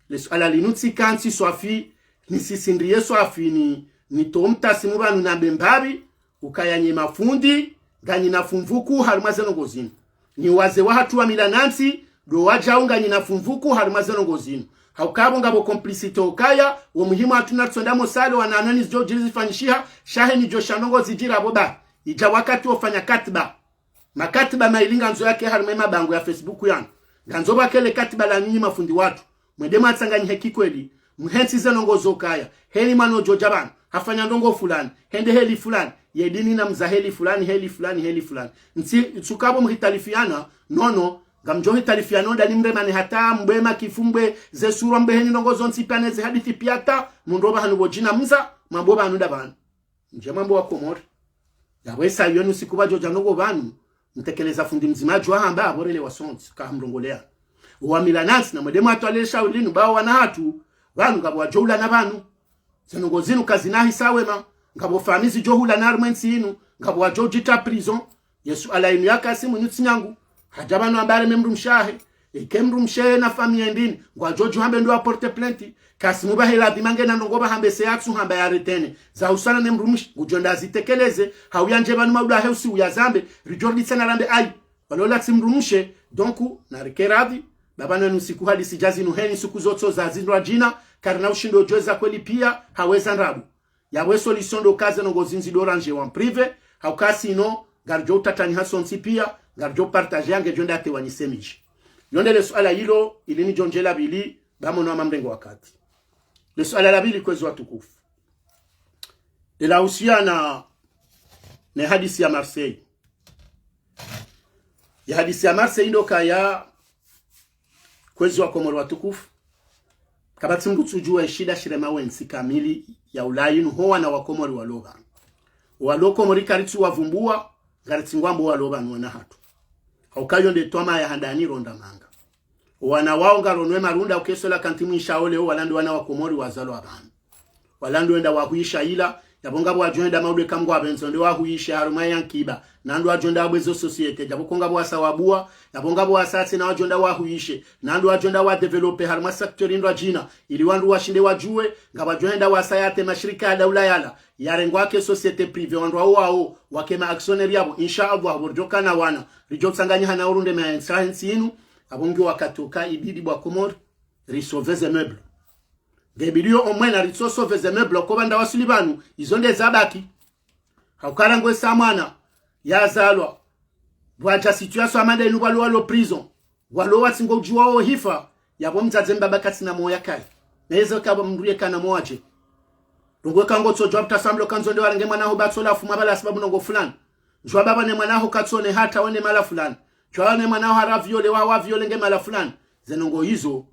Le suala linu tsika ntsi swafi, nisisindriye swafi, ni, nitowe mtasimu pvanu nambe mbapvi, ukaya nye mafundi, nganyina fumvu kuu harimwa ze ndrongoo zinu. Ni wazee wahatru wa mila na ntsi, ndo wadjao nganyina fumvu kuu harimwa ze ndrongoo zinu. Hauka pvo ngapvo complicité ukaya, wo muhimu hatru na tsonda mosalo wananani zidjo djiri zifanyishiha, sha heni djo sha ndrongoo zidjira pvo ba. Idja wakati wo fanya katiba. Makatiba mayili ngandzo yake harimwa emabangwe ya Facebook yanu. Ngandzo pvwakele katiba la nyinyi mafundi watru. Mwende mwatsanganyihe kikweli. Mhentsi ze ndrongoo zo kaya. Heli mwana odjo dja pvanu. Hafanya ndrongoo fulani. Hende heli fulani. Ye dini na mza heli fulani, heli fulani, heli fulani. Ntsi, ntsuka pvo mhitalifiana, nono, ngamdjo hitalifiana, onda ni mremane hata mbwe makifu mbwe ze surwa mbwe heni ndrongoo zontsi pia ne ze hadithi pia hata, mndro pvahanu pvo djina mza, mwambo pvahanu nda pvanu. Ndje mwambo wa Komori. Yapvo esa yenu siku pvadjo dja ndrongoo pvanu, mtekeleza fundi mdzima djwa hamba, apvo relewa sontsi, ka hamrongolea. Uwamila nantsi na mwende mwatwalile shauri linu, pvao wana hatru, pvanu ngapvo wadjo ulana pvanu. Ze ndrongoo zinu kazina hisa wema, ngapvo famiyi zidjo hulana harimwa entsi inu, ngapvo wadjo udjitra prison, ye suala inu ya Kasimu inu tsi nyangu. Hadja pvanu ambare me mdrumshe wahe. Eke mdrumshe na famiyi ndini, ngwadjo djuhambe ndo wa porte plainte. Kasimu pvahe ladhima ngena ndrongoo pvahambe se yatsu hamba ya retene. Za husana ne mdrumshe, ngudjo nda zitekeleze. Hauya ndje pvanu maudu ahe usi uyazambe. Ridjo rudi tsena rambe ayi. Walola tsi mdrumshe. Donc, narike radhi. Pvapvanu enu siku hadisi dja zinu heni siku zotso za zindrwa djina. Karina ushindo djo eza kweli pia, haweza ndrabo. Yapvo e solution ndo ka ze ndrongoo zindzi ndo randje wa privé, Hauka sinon, ngaridjo utatani hasontsi pia, ngaridjo partager, ngedjo nda tewanyise midji. Yo nde le suala lilo, ili nidjo ndjela pvili, ba mono hama mrengo wakati. Le suala la pvili, kwezi watukufu, lila husiana ne hadisi ya Marseille. Ye hadisi ya Marseille ndo kaya, kwezi wa Komori watukufu, kapvatsi mndru tsudjuwa ye shida shirema we ntsi kamili ya Ulaya inu ho wana wa Komori walo pvanu. Walo Komori karitsu wavumbua, ngaritsi ngwambo walo pvanu wana hatru. Hauka yo nde twama ya handani ronda manga. Wana wao ngaronwe marunda ukesola kanti mwisha ole o wala ndo wana wa Komori wazalwa pvanu. Wala ndo wenda wahuisha ila, yapvo ngapvo wadjo henda maudwe kamgwa benzo nde wahuishe harumwa ya nkiba, na ndo wadjo henda wabwe zo société, yapvo ko ngapvo wasa wabua, yapvo ngapvo wasa tsi na wadjo henda wahuishe, na ndo wadjo henda wa développer harumwa secteur indwa djina, ili wandru washinde wadjuwe, ngapvo wadjo henda wasa yate mashirika ya daula yala, yarengwa ke société privée wandru wao wao, wake ma actionnaire yapvo, insha Allah, pvo ridjo kana wana, ridjo tsanganyiha na urunde ma entsa hentsi inu, apvo ngi wakati uka ibidi bwa Komori, ri sauver ze meubles. Ngebidi yo omwena ritso sauver ze meubles ko pvanda wasuli pvanu, izo nde zabaki. Hauka ngwe sa mwana, yazalwa, pvwadja situation amanda inu pvalo walo prison, walo watsi ngo udjuwa wo hifa, yapvo mdzadze mbaba katsina moya kaya. Na yeze kaba mndru ye kana moya dje. Ndrongo eka ngo tsodjuwa pvutsa samlo kandzo nde warenge mwana ho ba tsola fuma pvala sababu ndrongo fulani. Djuwa baba ne mwana ho katsone hata wene mala fulani. Djuwa ne mwana ho hara viole wa, wa viole nge mala fulani. Ze ndrongo izo,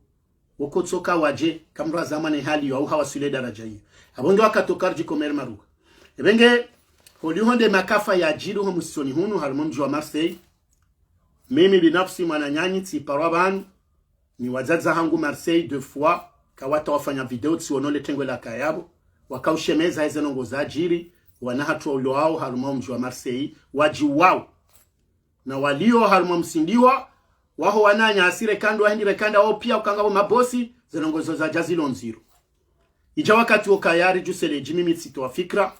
woko tsoka wadje, kamdru wa zamani hali yo, au hawaswili daraja iyo. Apvo nge wakati uka ridjo komere maruka. Epvenge, holiho nde makafa yadjiri ho musoni hunu, harumwa mdji wa Marseille. Mimi binafsi mwananyanyi tsiparwa pvanu, ni wadzadze hangu Marseille deux fois, kawata wafanya video tsiono le tengwe la kaya yapvo, wakaushemeza eze ndrongo zadjiri, wana hatru wa ulo wao, harumwa mdji wa Marseille, wadji wao. Na walio harumwa msindiwa, waho wananya asire kando, wahindi rekanda wao pia uka ngapvo mabosi, ze ndrongo zo zadja zilo ndziro. Idja wakati wo kaya ridjusele dji mimi tsitowa fikira.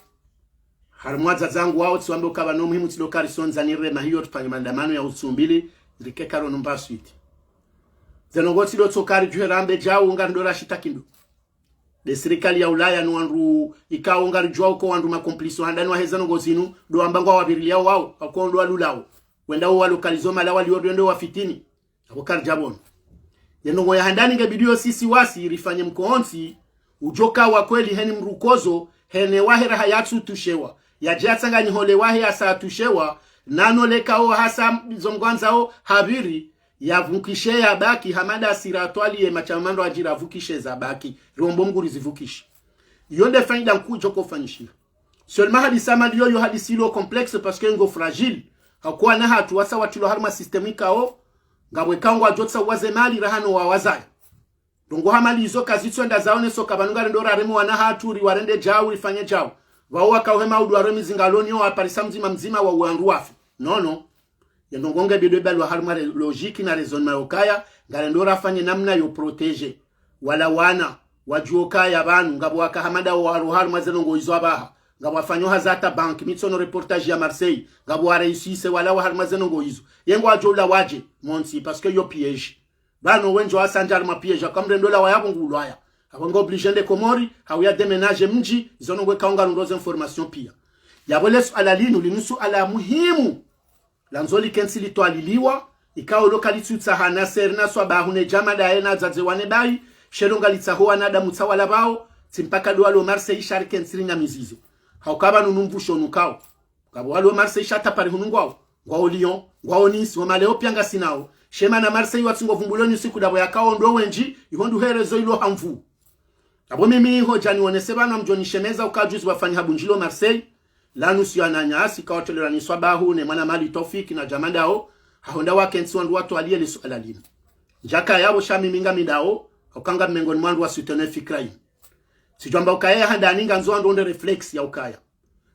Harumwa wadzadze hangu wao tsiwambe uka pvanu muhimu tsido karisondza nirema hiyo tufanye maandamano ya usumbili, rike karo numba suite. Ze ndrongo tsido tsoka ridjuhe rambe djau ngarindo rashitaki ndo. Nde sirikali ya Ulaya no wandru ikao ngaridjuwa uko wandru ma complices handani waheza ndrongo zinu, ndo wamba ngwa wapviriliyao wao, hauka ndo walulao. Wenda wo walokalizo mala wali ordo ndo wafitini. Apvo karidja pvono. Ye ndrongo ya handani ngebidi yo sisi wasi rifanye mkontsi, udjoka wa kweli heni mrukozo, hene wahe raha yatsu tushewa. Yadje yatsanganyihe ole wahe yasa tushewa, nano leka o hasa zo mgwandzao hapviri, yavukishe yabaki, hamada asira atwaliye mashama mandro adjiri avukishe zabaki. Riombo Mngu rizivukishe. Yo nde faida nkuu djoko fanyishiha. Seulement hadisi ya Mali yo, yo hadisi ilo complexe parce que ngo fragile. Hauka wana hatru wasa watrilwa harumwa système ikao, ngapvo ikao ngwadjo tsaha waze mali raha no wawazaya. Ndrongo ha mali izo kazitsu enda zaoneso uka pvanu ngarendo rareme wana hatru, riwarende djau, rifanye djau. Pvao wakauhe maudu waro mizinga loni yo waparisa mdzima mdzima wa wandru wafe. Non, non. Ye ndrongo ngebidi yo balwa harumwa re-, logique na raisonnement yo kaya, ngarendo rafanye namna yo protéger wala wana, wadjuwe ukaya pvanu, ngapvo waka hamada waro harumwa ze ndrongo izo apvaha, ngapvo wafanyo hazi hata banki, mi tsiono reportage ya Marseille, ngapvo wa réussir wala wa harumwa ze ndrongo izo. Ye ngwadjo ula wadje, montsi, parce que yo piège. Pvanu wendji wasandja harumwa piège, hauka mrendo la waya pvo ngu ulwaya. Apvo ngo obligé nde Komori, hau ya déménager mdji, izo ndrongo ikao ngarundro ze information pia. Yapvo le suala linu, linu suala muhimu. Landzo likentsi litwaliliwa, ikao lo kalitsutsaha na seri na swabahu ne djamada ye na dzadze wane bayi, shelo ngalitsaho wanadamu tsa wala pvao, tsi mpaka ndo walo Marseille sha rikentsi rinyamizize. Hauka pvanu nu mvusho nukao. Ngapvo walo Marseille sha hata Paris hunu ngwao, ngwao Lyon, ngwao Nice, wo maleo pia ngasi nao. Shema na Marseille watsi ngo vumbulo ni siku ndapvo yakao ndo wendji, iho ndu herezo ilo ha nvu. Apvo mimi iho djani wonese pvanu mdjo nishemeza uka juzi wafanya habundjilo Marseille, lanu siyo ananyasi kawatolera ni swabahu ne mwana Mali Taufik na djamada wo, hahonda wakentsi wandru watwaliye le suala linu. Ndjaka yapvo sha mimi ngami ndao, hauka ngami mengoni mwa wandru wa soutenir fikira inu. Tsidjwamba ukaya ya handani ngandzo wandru wonde réflexe ya ukaya.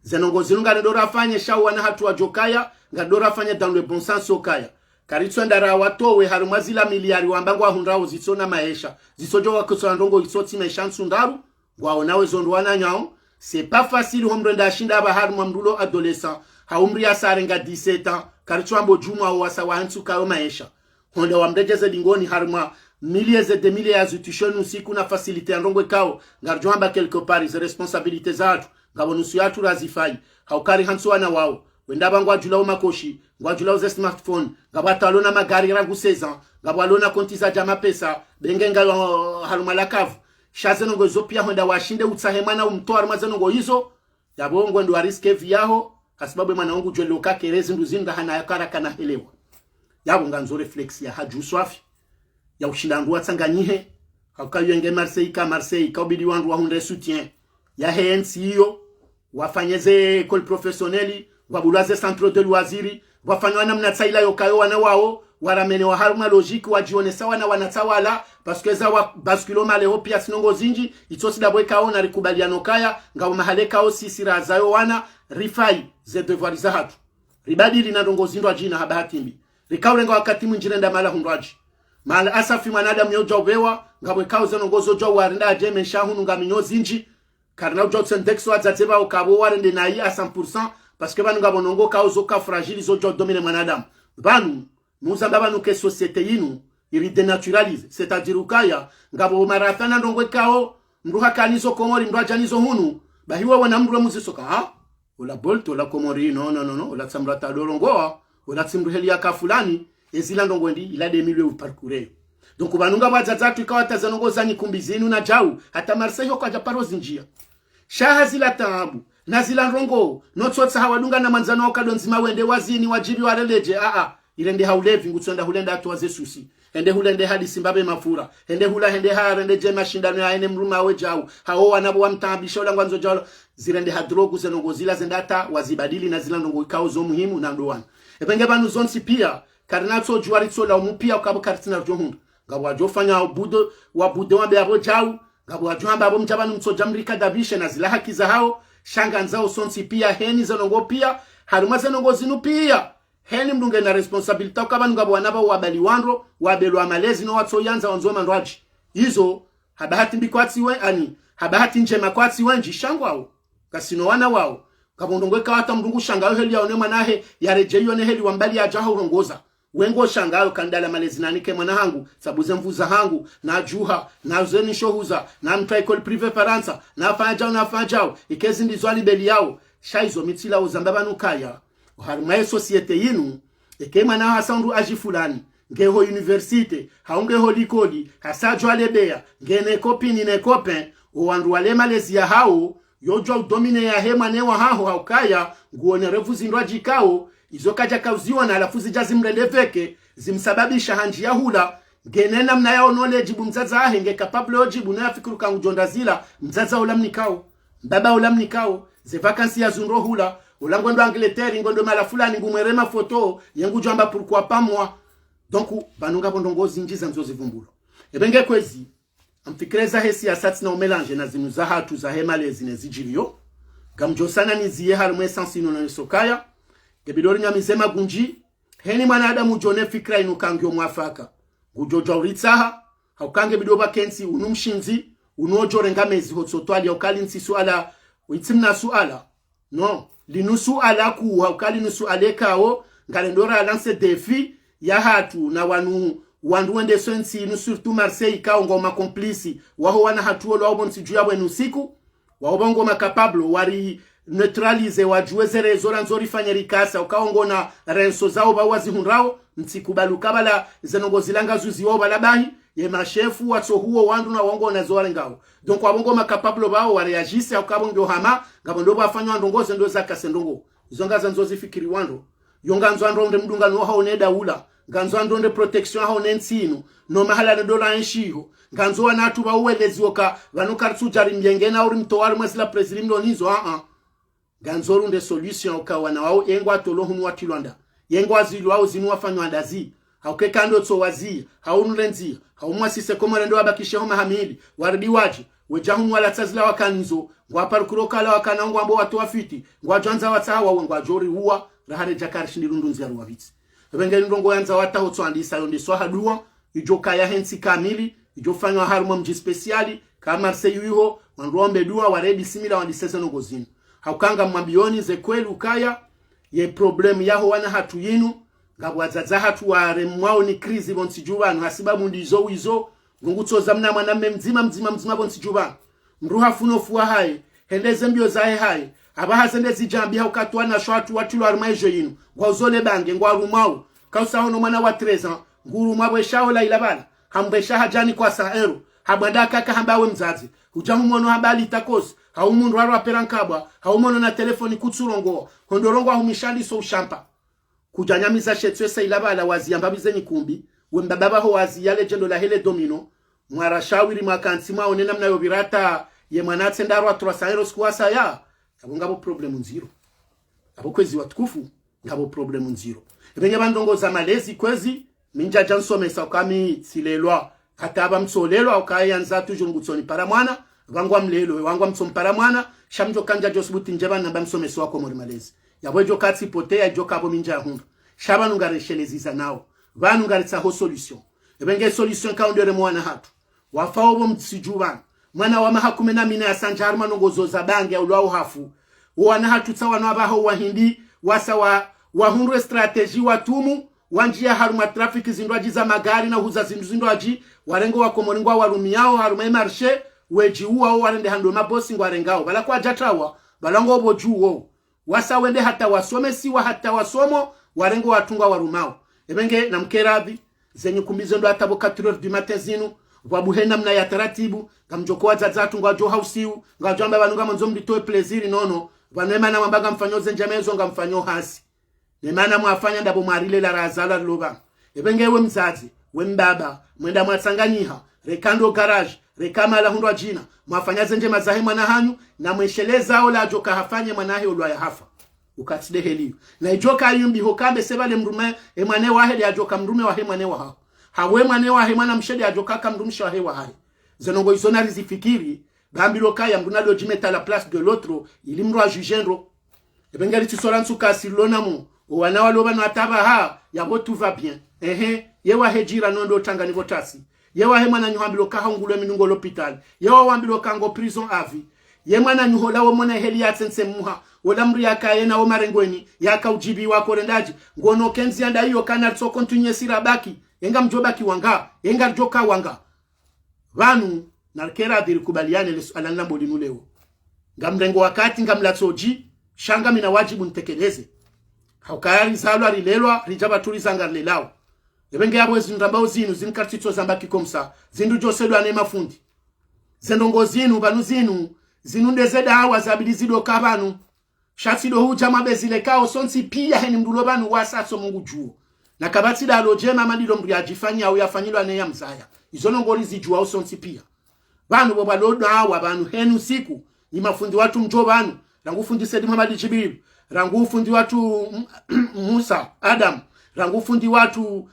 Ze ndrongo zinu ngarendo rafanye sha wana hatru wadjo kaya, ngarendo rafanye dans le bon sens yo kaya. Karitsu enda rawatowe harumwa zila miliari wamba ngwahundrao zitso na maesha. Zitso djo wakutsa ndrongo itso tsi maesha ntsundraru, ngwaonao ezo ndro wananyao. C'est pas facile ho mndru enda ashinda apva harumwa mndru lo adolescent, ha umri yasa arenga dix-sept ans, karitsu ambo djumwa o wasa wa hantsu kayo maesha. Honda wamredjeze lingoni harumwa milliers et des milliers ya zitushoni usiku na facilité ya ndrongo ikao, ngaridjo hamba quelque part, ze responsabilité zatru. Ngapvo nusu yahatru razifai. Hauka rihantsi wana wawo. Wenda pvanu ngwadjulao makoshi, ngwadjulao ze smartphone, ngapvo hata walona magari rangu seize ans, ngapvo walona konti zadja mapesa, benge ngayo harumwa la cave. Sha ze ndrongoo izo pia hwenda washinde utsahe mwana umtowe harumwa ze ndrongoo izo, yapvo ngwendo wa risquer vie yaho, hasibabu ye mwana wangu djweli uka kere zindru zinu ndahana yakara kana helewa. Yapvo ngandzo réflexe ya hadju swafi, ya ushinda wandru watsanganyihe, hauka yenge Marseille ka Marseille, ka ubidi wandru wahundre soutien yahe ntsi iyo, wafanye ze école professionnelle, wabulwa ze centre de loisirs, wafanye namna tsaila yokayo wana wawo, waramenewa harumwa logique, wadjionesa wana wana tsawala, parce que za wa basculer maleho pia tsi ndrongoo zindji, itso tsi ndapvo ikao na rikubaliana ukaya, ngapvo mahala ikao sisi razayo wana, rifai ze devoir zahatru. Ribadili na ndrongoo zindrwadji na ha bahati mbi. Rikao urenga wakati mwindji renda mahala hundrwadji. Maal asafi mwanadamu yodja upvewa, ngapvo ikao ze ndrongoo zodja uwarenda adje mesha hunu ngaminyo zindji, karina udja utsendekso wadzadze pvao kapvo warende nayi à cent pour cent, parce que pvanu ngapvo ndrongoo ikao zoka fragile zodja udominer mwanadamu. Pvanu, nuzamba pvanu ke société yinu, iri dénaturalisé, c'est-à-dire ukaya, ngapvo marafa na ndrongoo ikao, mndru hakanizo Komori, mndru adjanizo hunu, bahi wewe na mndru wemuziso ka, ha? Ola Bolt, ola Komori, non, non, non, non, ola tsi mndru ata dorongoa, ola tsi mndru heli yaka fulani, ezila ndrongoo ndi, il a des milliers uparcourir. Donc, pvanu ngapvo wadzadze hatru ikao hata ze ndrongoo za nyikumbi zinu na djau, hata Marseille hoko adja paro zindjia. Sha hazila taabu, na zila ndrongoo, no tsotsaha wadunga na mwandzani wao kado ndzima wende wazini, wadjibi wareledje, a, a, irende ha ulevi, ngutsonda hulenda hatowa ze soucis. Hende hula hende hadisi mbapve mafura. Hende hula hende harende dje mashindano ya hene mdrume awe djau. Hao wana pvo wamtaabisha ula ngwandzo djau. Zirende ha drogue ze ndrongoo zila zenda hata wazibadili na zila ndrongoo ikao zo muhimu na ndo wana. Epvo nge pvanu zontsi pia, karina tso djuwa ritso laumu pia ukapvo karitsina rudjo hundra. Ngapvo wadjo fanya wabude, wabude wambe apvo djau. Ngapvo wadjo hamba apvo mdja pvanu mtsodja mrikadhabishe na zila haki zahao. Sha ngandzao sontsi pia, heni ze ndrongoo pia, harumwa ze ndrongoo zinu pia. Heni mdru nge na responsabilité, uka pvanu ngapvo wana pvao wabaliwa ndro, wabelwa malezi no watsoyandza wandzo mandrwadji. Izo, ha bahati mbi kwatsi we, ani, ha bahati ndjema kwatsi wendji, sha ngwao. Kasina wana wao. Ngapvo ndrongoo ikao hata mdru ngu shangayo heli yaone mwana hahe, yaredjeyi yone heli wambali yadja ha urongoza. Wengo shangayo kandala malezi nanike mwana hangu, sabu ze nvuu zahangu, nadjuha, na ze nishohuza, namtowa école privée Farantsa, nafanya djau, nafanya djau, ikezi ndizo alibeli yao. Sha izo mi tsilao zamba pvanu kaya. Oharumwa ye société yinu, eke mwana hasa mdru adji fulani, nge ho université, hau nge ho likoli, hasa djwa lebeya, nge ne copine ne copain, owandru wale malezi yahao, yodjwa udominer yahe mwana wahaho haukaya, nguone revu zindrwadji ikao, izo kadja kauziona halafu zidja zimrende veke, zimsababisha handji ya hula, nge ne namna yaono le djibu mdzadze hahe, nge capable yo djibu no yafikiri uka ngudjo ndra zila, mdzadze ola mnikao. Mbaba ola mnikao, ze vacances ya zundro hula, ola ngwendo Angleterre, ngwendo mahala fulani, ngumwere mafoto, ye ngudjo amba pourquoi pas moi. Donc, pvanu ngapvo ndrongoo zindji zandzo zivumbulwa. Epvo nge kwezi, amfikira zahe siasa tsina umélanger na zinu zahatru zahe malezi ne zidjiriyo. Ngamdjo sana niziye harumwa ye sens inu no yesokaya. Nge bidi ori ngamize magundji, heni mwanadamu udjo ne fikira inu ka ngiyo mwafaka. Ngudjo djwa uritsaha, hauka nge bidi opvakentsi unu mshindzi, unu odjo renga mezi hotsotwali, hauka linu tsi suala, itsi mna suala. Non, linu suala kuu, hauka linu suala ikao, ngalendo ra lancer défi yahatru na wanu, wandru wendesao entsi inu, surtout Marseille, ikao ngwao ma complices waho wana hatru olo wao pvo ntsi dju ya pvwenu usiku. Wao pvo ngo ma capable, wari neutraliser, wadjuwe ze raisons randzo rifanye rikasa, ukao ngona raisons zao pvao wazihundrao, mtsikubali uka pvala ze ndrongoo zila ngazuziwao pvala bahi, ye mashefu, watso huo wandru na wao ngona zo warengao. Donc, wao pvo ngo ma capable pvao, waréagisse, ukao pvo ngiyo hama, ngapvo ndo pvafanywa ndrongoo ze ndo zakase ndrongoo. Izo ngazandzo zifikiri wandru. Yo ngandzo andro nde mdungano hao ne daula. Ngandzo andro nde protection hao ne ntsi inu. No mahala ne dola enshiho. Ngandzo wana hatru pvao welezi woka, pvanu karitsudja rimyenge na uri mtowa harumwa zila président mdonizo, a, a. Ngandzo runde solution uka wana wao, ye ngwatolwao hunu watrilwa nda. Ye ngwazilwao zinu wafanywa ndazi. Hauka eka ndo tso waziya, hau nurenzia, hau mwasise Komori ndo wabakishe ho maha mili, waridi wadje, wedja hunu walatsa zila wakanizo, ngwaparcourir oka la wakana ngwambo watowa fiti, ngwadjo andza watsaha wawe ngwadjo riuwa, raha redja karishindi rundru ndzia ruwavitsi. Epvo nge ndrongoo yandzao hata hotso andisa yo ndiswa ha dua, idjo kaya he ntsi kamili, idjo fanywa harumwa mdji spécial, ka Marseille iho, wandru waombe dua, ware bismillah, wandise ze ndrongoo zinu. Hauka ngamwambiyoni ze kweli ukaya, ye problème yaho wana hatru yinu, ngapvo wadzadze hatru waremwao ni crise pvo ntsi dju pvanu, hasibabu ndizo wizo, ngutsoza mna mwanamme mdzima, mdzima, mdzima pvo ntsi dju pvanu. Mdru hafuno fuwa haye, Hende ze mbio zahe haye. Apvaha zende zidjambiha ukati wanashe watru watrilwa harumwa ejo yinu. Ngwauzao le bange, ngwarumwao. Kausa hono mwana wa treize ans, ngurumwa pvweshao la ila pvala. Hambwesha hadjani kwa sa ero. Habwanda kaka hamba we mdzadze. Hudja humono hamba litakosi. Hau mundru harwa pera nkabwa. Hau mono na telefoni kutsurongoa. Hondro rongoa humishandiso ushampa. Kudjanyamiza shetsu esa ila pvala waziya mbapvi ze nyikumbi, we mbaba pvaho waziya le djendo lahe le domino, mwarashawiri mwakantsi mwaone namna yo pvirata ye mwana atsenda harwa trois cents euros siku wasaya, yapvo ngapvo problème ndziro. Yapvo kwezi watukufu, ngapvo problème ndziro. Epvenge pva ndrongo za malezi kwezi, mi ndjadja nsomesa uka mi tsilelwa, hata apva mtsolelwa, uka yandza toujours ngutsoni para mwana, pvangwa mlelo, wangwa mtsompara mwana, sha mdjo kandja djo subuti ndje pvanu namba msomesi wa Komori malezi. Yapvo edjo katsi potea, edjo kapvo mi ndja hundra. Sha pvanu ngareshelezeza nao. Pvanu ngaritsaho solution. Epvenge solution kaundere mwana hatru. Wafa opvo mtsidju pvanu. Mwana wa maha kume na mine yasandja harumwa ndrongo zo za bange ya ulwao hafu. Owana hatru tsa wanu apvaha owahindi, wasa wa, wahundre stratégie watumu, wandjiya harumwa trafic zindrwadji za magari na huza zindru zindrwadji, warenge wakomori ngwawarumiyao harumwa e marché, wedjiuwao warende hando mabosi ngwarengao. Pvala kwadjatrawa, pvala ngopvo dju wo. Wasa wende hata wasomesiwa, hata wasomo, warenge watru ngwawarumao. Epvenge namkeradhi, ze nyikumbi zendo hata pvo quatre heures du matin zinu, pvwabuhe namna ya taratibu, ngamdjoko wadzadze hatru ngwadjo hausiu, ngwadjo amba pvanu ngamwandzo mritowe plaisir nono, pvanu emana mwamba ngamfanyo ze ndjema ezo ngamfanyo hasi. Nemana mwafanya ndapvo mwarilela razalwa rilo pvanu. Epvenge we mdzadze, we mbaba, mwenda mwatsanganyiha, reka ndo garage, reka mahala hundrwadjina, mwafanya ze ndjema zahe mwana hanyu, na mwesheleza ola adjoka hafanye mwana hahe olwa ya hafa. Ukatsi de heli iyo. Na idjoka yumbi ho kambe se pvale mrume, e mwana wahe de adjoka mrume wahe mwana wahaho. Hawe mwana wahe mwanamshe de adjoka ka mdrumshe wahe wahahe. Ze ndrongo izo narizifikiri, bambilwa kaya mdru nado djimettre à la place de l'autre, ili mdru ajuge ndro. Epvenge ritsi sora ntsu kasi lona mo, owana walo pvanu hata pvaha, yapvo tout va bien. Ehe, ye wahe jirani ndo tanga ni pvo tasi. Ye wahe mwananyaho ambilwa ka haungulwa mi nungo l'hôpital. Ye wawambilwa ka ngo prison à vie. Ye mwananyaho ola wo mwana heli ya tsentse muha. Ola mdru yaka yena wo marengweni, yaka udjibiwa korendadji. Ngono kenzi yanda iyo kana ritso continuer sira baki. Enga mdjo baki wanga, enga ridjoka wanga. Pvanu, narikera dhiri kubaliane le suala nlambo linu leo. Ngamrengo wakati, ngamlatso dji, sha ngamina wadjibu ntekeleze. Haukaya rizalwa, rilelwa, ridja pvatru rizanga rilelao. Epvenge yapvo ezinu rambao zinu, zinu karitsitso zamba kikomsa, zindru djosedwa ne mafundi. Ze ndrongo zinu, pvanu zinu, zinu nde ze dawa zabidi zidoka pvanu. Sha tsi do hudja mwambe zile kao sontsi pia heni mdru lo pvanu wasa so Mungu djuo. Na kapvatsi dalo djema madilo mdru yadjifanya au yafanyilwa ne ya mzaya. Izo ndrongo rizidjuao sontsi pia. Pvanu pvo pvalo dawa pvanu henu siku. Ni mafundi watru mdjo pvanu. Rangu fundi Said Muhammad Djibril. Rangu fundi watru M-, Musa Adam. Rangu fundi watru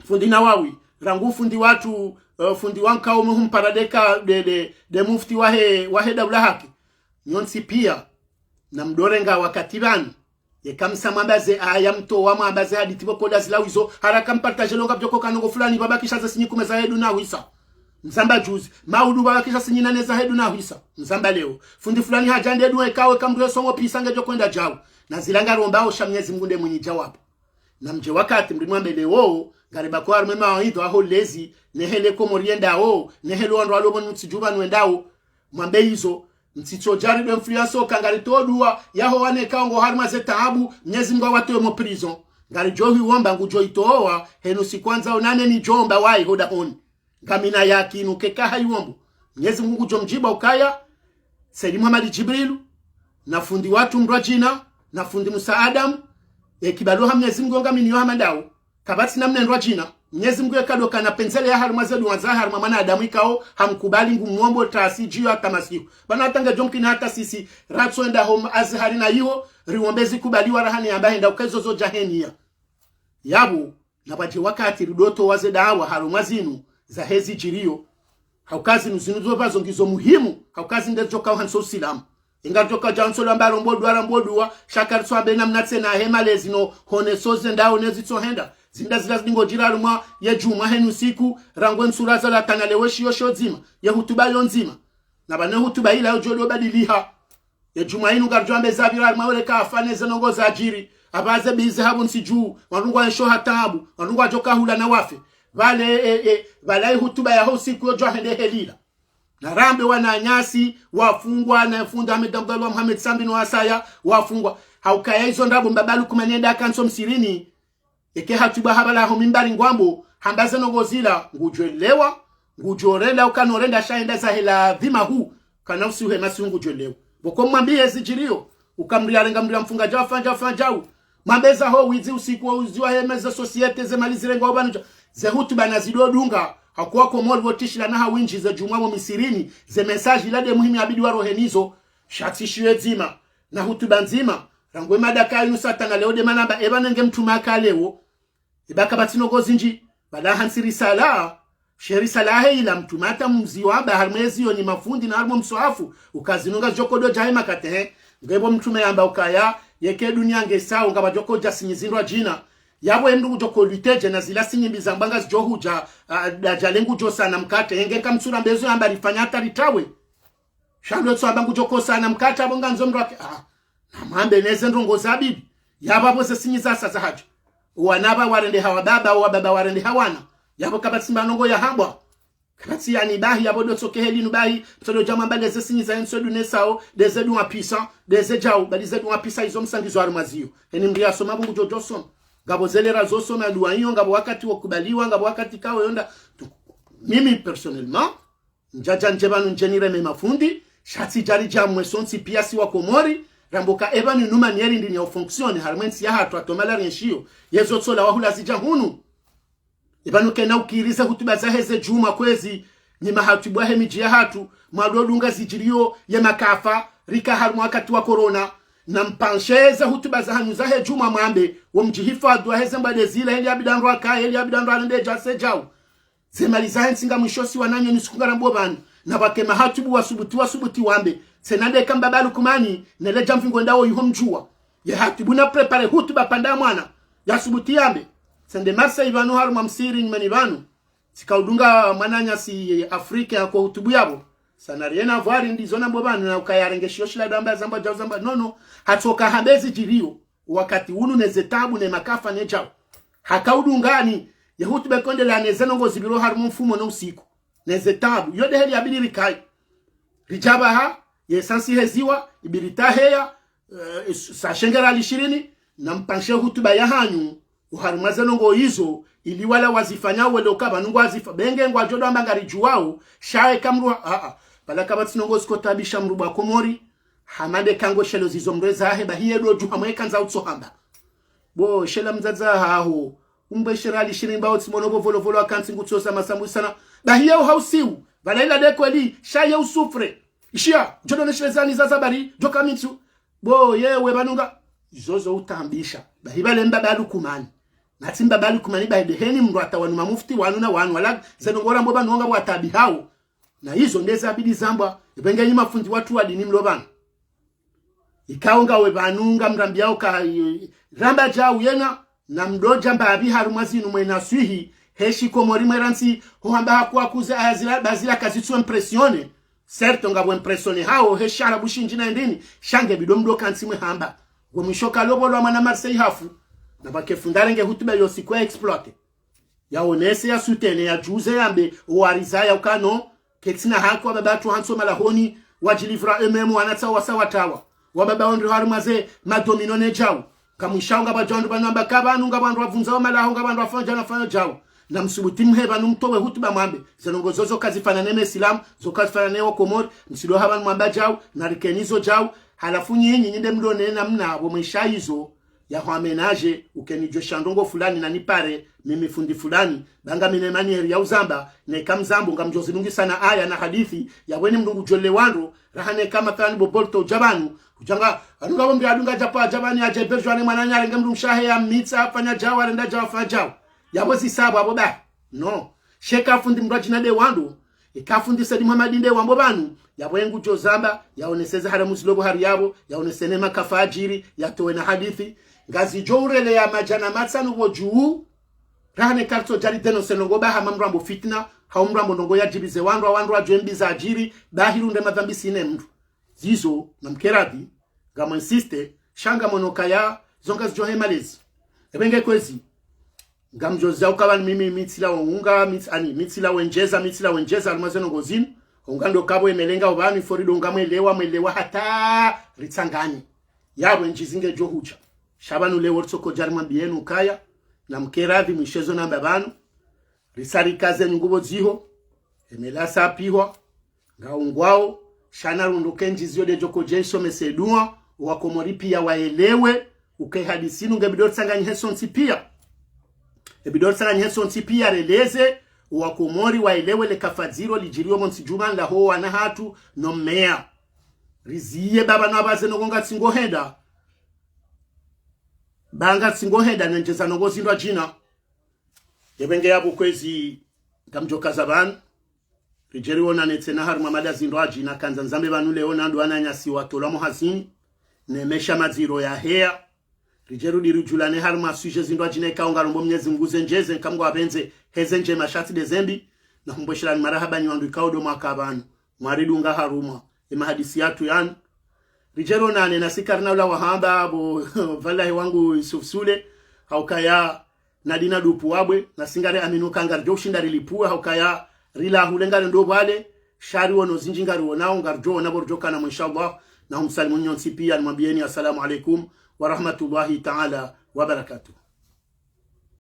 fundi Nawawi, rangu fundi watru, eh, fundi wankao muhumpara deka de, de, de mufti wahe, wahe daula haki. Nyontsi pia, namdorenga wakati pvanu. Yeka msa mwamba ze aya mtowa mwamba ze hadisi pvo kola zilawizo, haraka mpartage longa pjoko kanongo fulani pvabakisha ze sinyi kume zahe duna hwisa. Mzamba juzi, maudu pvabakisha sinyi nane zahe duna hwisa. Mzamba leo, fundi fulani hadja nde dua ikawe kamdru ye songo pisa ngedjo kwenda djau. Na zila ngarombao sha Mnyezi Mungu nde mwinyi djawabu. Na mdje wakati mdri mwambe leo, ngaribakwa harumwa e mawaidha aho lezi, ne hele Komori yendao, ne hele wandru walo pvoni mtsidju pvanu wendao. Mwambe izo, mtsitso djaribu influence oka ngaritowa dua, yaho wane kao ngo harumwa ze taabu, Mnyezi Mungu awatowe mo prison. Ngaridjo hiwomba ngudjo itowa, henu siku wandza onane ni djomba wayi ho dahoni. Ngamina yakini uka eka hayiwombo, Mnyezi Mungu ngudjo mdjibu ukaya, Said Muhammad Djibrilu, na fundi watru mdrwadjina, na fundi Musa Adamu, e kibalo ha Mnyezi Mungu yo ngaminiyo hama ndawo. Kapvatsi na mne mdrwadjina, Mnyezi Mungu yeka ndo kana pvendzele ya harumwa ze dua za harumwa mwanadamu ikao, hamkubali ngumwombo tasi djiyo hata masihu. Pvanu hata ngedjo mkini hata sisi, ratso enda ho Azhari na iho, riwombe zikubaliwa rahani yamba henda uka izo zo djahenia. Yapvo, na pvwadje wakati ridotowa ze dawa harumwa zinu zahe zidjiriyo. Hauka zinu zinu zo pvazo ngizo muhimu, hauka zinde djo kao hanso usilamu. Inga djo kao dja hanso lamba rombo dua, rombo dua, sha karitso ambe namna tsena he malezi no, hone so zendao ne zitso henda. Zinda zila zidingo djira harumwa ye djumwa henu siku, rangu e ntsura za latana lewe shiyo sho dzima, ye hutuba yo ndzima. Na pvanu e hutuba ila yo djo lo badiliha. Ye djumwa inu ngaridjo amba zapvira harumwa wele kafane ze ndrongo zadjiri. Apvaze bize hapvo ntsi dju. Wandru ngwaesho ha taabu. Wandru ngwadjo kahula na wafe. Pvale, e, e, pvala e hutuba yaho usiku yo djo hende helila. Na rambe wananyasi wafungwa, na fundi Ahmed Abdallah Mohamed Sambi no wasaya wafungwa. Haukaya izo ndrabo mbaba Lukumani enda kantsi msirini. Eke hatubwa hapvala ho mimbari ngwambo, hamba ze ndrongoo zila, ngudjwelewa, ngudjorenda, ukanorenda sha enda zahe ladhima hu, kana usiuhe masi ngudjwelewa. Pvoko mwambiye zidjiriyo, ukamriarenga mria mfunga djau, fanya djau, fanya djau. Mwambe za ho widzi usiku wa uziwa heme ze société ze mali zirengwa ubanuja. Ze hutuba na zidodunga, hakuwa Komori wotishila na hawindji ze djumwa mo misirini, ze message ila nde muhimu yabidi warohe nizo, sha tsi shiyo dzima, na hutuba ndzima, rangu e madaka inu satana leo nde mana amba, eba nenge mtrume aka leo, eba kapvatsi ndrongoo zindji, bala hantsi risala, she risala yahe ila mtrume hata mziwa amba harimwa eziyo ni mafundi na harimwa mswahafu, ukazinunga zidjoko dodja he makate he. Ngebo mtrume yamba ukaya, yeke dunia nge sawa, ngapvadjoko dja sinyi zindrwa djina. Yapvo emndru ngudjoko lwitedje na zila sinyi mbi zambwa ngazidjo hudja, ah, dadja le ngudjo sana mkate, henge kamtsura mbezo yamba rifanya hata ritawe. Sha ndo tso amba ngudjo kosa na mkate apvo ngandzo mndru wake. Ah, namwambe neze ndrongoo za bibi. Yapvo apvo ze sinyi zasa zahadja. Owana pva warende hawa baba, owa baba warende hawana. Yapvo kapvatsi mba ndrongoo yahambwa. Kapvatsi yani bahi, yapvo ndo tsoke heli nu bahi. Mtsodo dja mwamba ndeze sinyi za entso du nesao, ndeze du wa pisa, ndeze djau, bali ze du wa pisa izo msangizo harimwa ziyo. Heni mria soma pvo ngudjo djo soma. Ngapvo ze lera zo soma dua iyo, ngapvo wakati wo kubaliwa, ngapvo wakati kawo yonda. Mimi personnellement, ndjadja ndje pvanu ndje nireme mafundi, sha tsi djari dja mwe sontsi pia si wa Komori, rambo ka eba ni numa nieri ndini ya ufonctionner, harimwa entsi yahatru atomala rienshiyo, yezo tsola wahula zidja hunu. Eba nu kena ukirize hutuba zahe ze djumwa kwezi, ni mahatubwa he midji yahatru, mwadodunga zidjiriyo ye makafa, rika harimwa wakati wa corona, na mpanshe ze hutuba zahanyu zahe djumwa mwambe, wo mdjihifadhu wahe ze mbwa nde zila, heli yabidi ndrwa ka, heli yabidi ndrwa nde dja se djau. Ze mali zahe ntsi ngamwisho si wananyo ni siku ngarambo pvanu. Na pvwake mahatubu wasubuti, wasubuti wambe. Tsena ndeka mbaba Lukumani, nele dja mvingo ndawo yiho mdjuwa. Ye hatubu na préparer hutuba pvanda mwana. Yasubuti yambe. Tsende Marseille pvanu harumwa msiri nyumeni pvanu. Tsika udunga mwananyasi Afrika yako hutubu yapvo. Ça n'a rien à voir ndizo nambo pvanu na ukaya renge shiyo shila damba zamba djau zamba. Non, non. Hatsoka hambe zidjiriyo. Wakati unu neze tabu ne makafa ne djau. Haka udungani, ye hutuba ikondelea neze ndrongoo zipviro harimwa mfumo no usiku. Neze tabu, yo nde heli yabidi rikayi. Ridja pvaha, ye esansi heziwa, ibidi taheya, eh, sa shengera lishirini, na mpanshe hutuba yahanyu, oharimwa ze ndrongoo izo, ili wala wazifanya wele uka pvanu ngwazifa, benge ngwadjo ndo amba ngaridjuwao, sha eka mndru, a, a, pvala kapvatsi ndrongoo zikotabisha mndru bwa Komori, hama nde kango shelo zizo mndru ezahe, bahi ye ndo djuha mwe kandza utso hamba. Bo, shela mdzadze haho. Umbe shera lishirini mba otsi mono bo volovolo akantsi ngutsosa masambu sana. Bahi ye uhausiu. Pvala ila nde kweli, sha ye usouffre. Ishiya, djo ndo ne shele zani za zabari, djo kamitsu. Bo, ye we pvanu nga. Izo zo utambisha. Bahi pvale mbaba Lukumani. Natsi mbaba Lukumani, bahi nde heni mndru hata wanu mamufti wanu na wanu wala, ze ndrongoo rambo pvanu nga watabi hao. Na izo nde zabidi zambwa, epvenge nyi mafundi watru wa dini mlo pvanu. Ikao ngawe pvanu ngamrambiao ka, eh, ramba djau yena, na mdodja mbapvi harumwa zinu mwena swihi, he shikomori mwera ntsi, ho hamba hakuwa kuze aya zila, ba zila kazitsu impressionner. Certes, ngapvo impressionner hao, he sharabu shindji na indrini, sha nge bidi mdo kantsi mwe hamba. Ngo mwisho kalo pvolwa mwana Marseille hafu, na pvake fundi arenge hutuba yo siku ya exploiter. Yaonese, ya soutenir, ya djuze, yambe, owariza, ya ukano, ketsina haki, wababa watru hantsi malahoni, wadjilivra eux-mêmes, wanatsaha wasa watawa. Wababa wandru harumwa ze madomino ne djau. Kamwishao ngapvadja wandru pvanu amba ka pvanu, ngapvo wandru wavundza wa malaho, ngapvo wandru wafanya djau na fanya djau. Na msubuti mhe pvanu mtowe hutuba mwambe. Ze ndrongoo zo zo kazifanane ne Islam, zo kazifanane ne wa Komori, msido ha pvanu mwamba djau, na rikeni zo djau. Halafu nyinyi, nyi nde mdo nena mna, pvo mwisha izo, ya hwamenaje, ukenidjwesha ndrongoo fulani na nipare, mimi fundi fulani, ba ngami ne manière ya uzamba, neka mzambo ngamdjo zilungisa na aya na hadithi, ya weni mndru ngudjwele wandru, raha neka mathalani bo Bolto udja pvanu, udjanga, anunga bombi adunga djapvo adja pvani adja iberjwa ne mwananya arenge mndru mshe wahe ya mitsa, afanya djau, arenda djau, afanya djau. Yapvo zisabwa, apvo ba. Non. Sheka fundi mndru adjina nde wandru, eka fundi Said Mohamed nde wambo pvanu, yapvo ye ngudjo zamba, yaonese ze haramu zilo pvo hari yapvo, yaonese ne makafa adjiri, yatowe na hadithi. Ngazidjo ureleya madjana matsanu pvo djuu, raha neka ritso djari dénoncer ndrongoo ba hama mndru ambo fitna, hau mndru ambo ndrongoo ya djibize wandru, wandru wadjwe mbi zadjiri, bahi runde madhambi sine mndru. Zizo, na mkeradhi, ngam insister, sha ngamono kaya, zo ngazidjo he malezi. Epvenge kwezi, ngamdjo zauka pvanu mimi mi tsi la waunga, mi tsi, ani, mi tsi la wendjeza, mi tsi la wendjeza, harumwa ze ndrongoo zinu. Ungando kapvo emelenga opvanu ifo ridunga mwelewa, mwelewa hata ritsanganye. Yapvo ndjizi ngedjo hudja. Sha pvanu leo ritsokodja rimwambiyeni ukaya, na mkeradhi mwishezo namba pvanu, risarikaze nyungu pvo dziho, emelasa apvihwa, ngaungwao, sha na runduke ndjizi yo ndedjo kodja isomese dua, owakomori piya waelewe, uka ehadisi inu ngebidi ritsanganyihe sontsi piya. Ebidi ritsanganyihe sontsi piya releze, owakomori waelewe le kafadziro lidjiriyo montsi djumwa laho wana hatru no mmeya. Riziye pvapvo no apvaze nongo ngatsi ngohenda. Pvanga tsi ngohenda nendjeza nongo zindru adjina. Yepvenge yapvo kwezi ngamdjokaza pvanu. Ridje rionane tsena harumwa mada zindru adjina kandza nizambe pvanu leo na ndo wananyasi watolwa mo hazini. Ne mesha madziro yaheya. Ridje rudi ridjulane harumwa sujet zindru adjina ikao ngarombo Mnyezi Mngu zendjeze nkamgo apvendze heze ndjema sha tsi nde zembi. Na humbweshelani marahaba nyi wandru ikao ndo mwaka pvanu. Mwaridunga harumwa emahadisi yatru yanu. Ridje rionane nasi karina ula wahamba pvo pvalahi wangu Yusuf Sule, haukaya nadina dupu wabwe, nasi ngari amini uka ngaridjo ushinda rilipvuwe, haukaya rilahule ngari ndo pvwale, sha riono zindji ngarionao, ngaridjo ona pvo ridjo kana mo inshallah, na humsalimu nyontsi piya, nimwambiyeni assalamu alaikum wa rahmatullahi ta'ala wa barakatuh.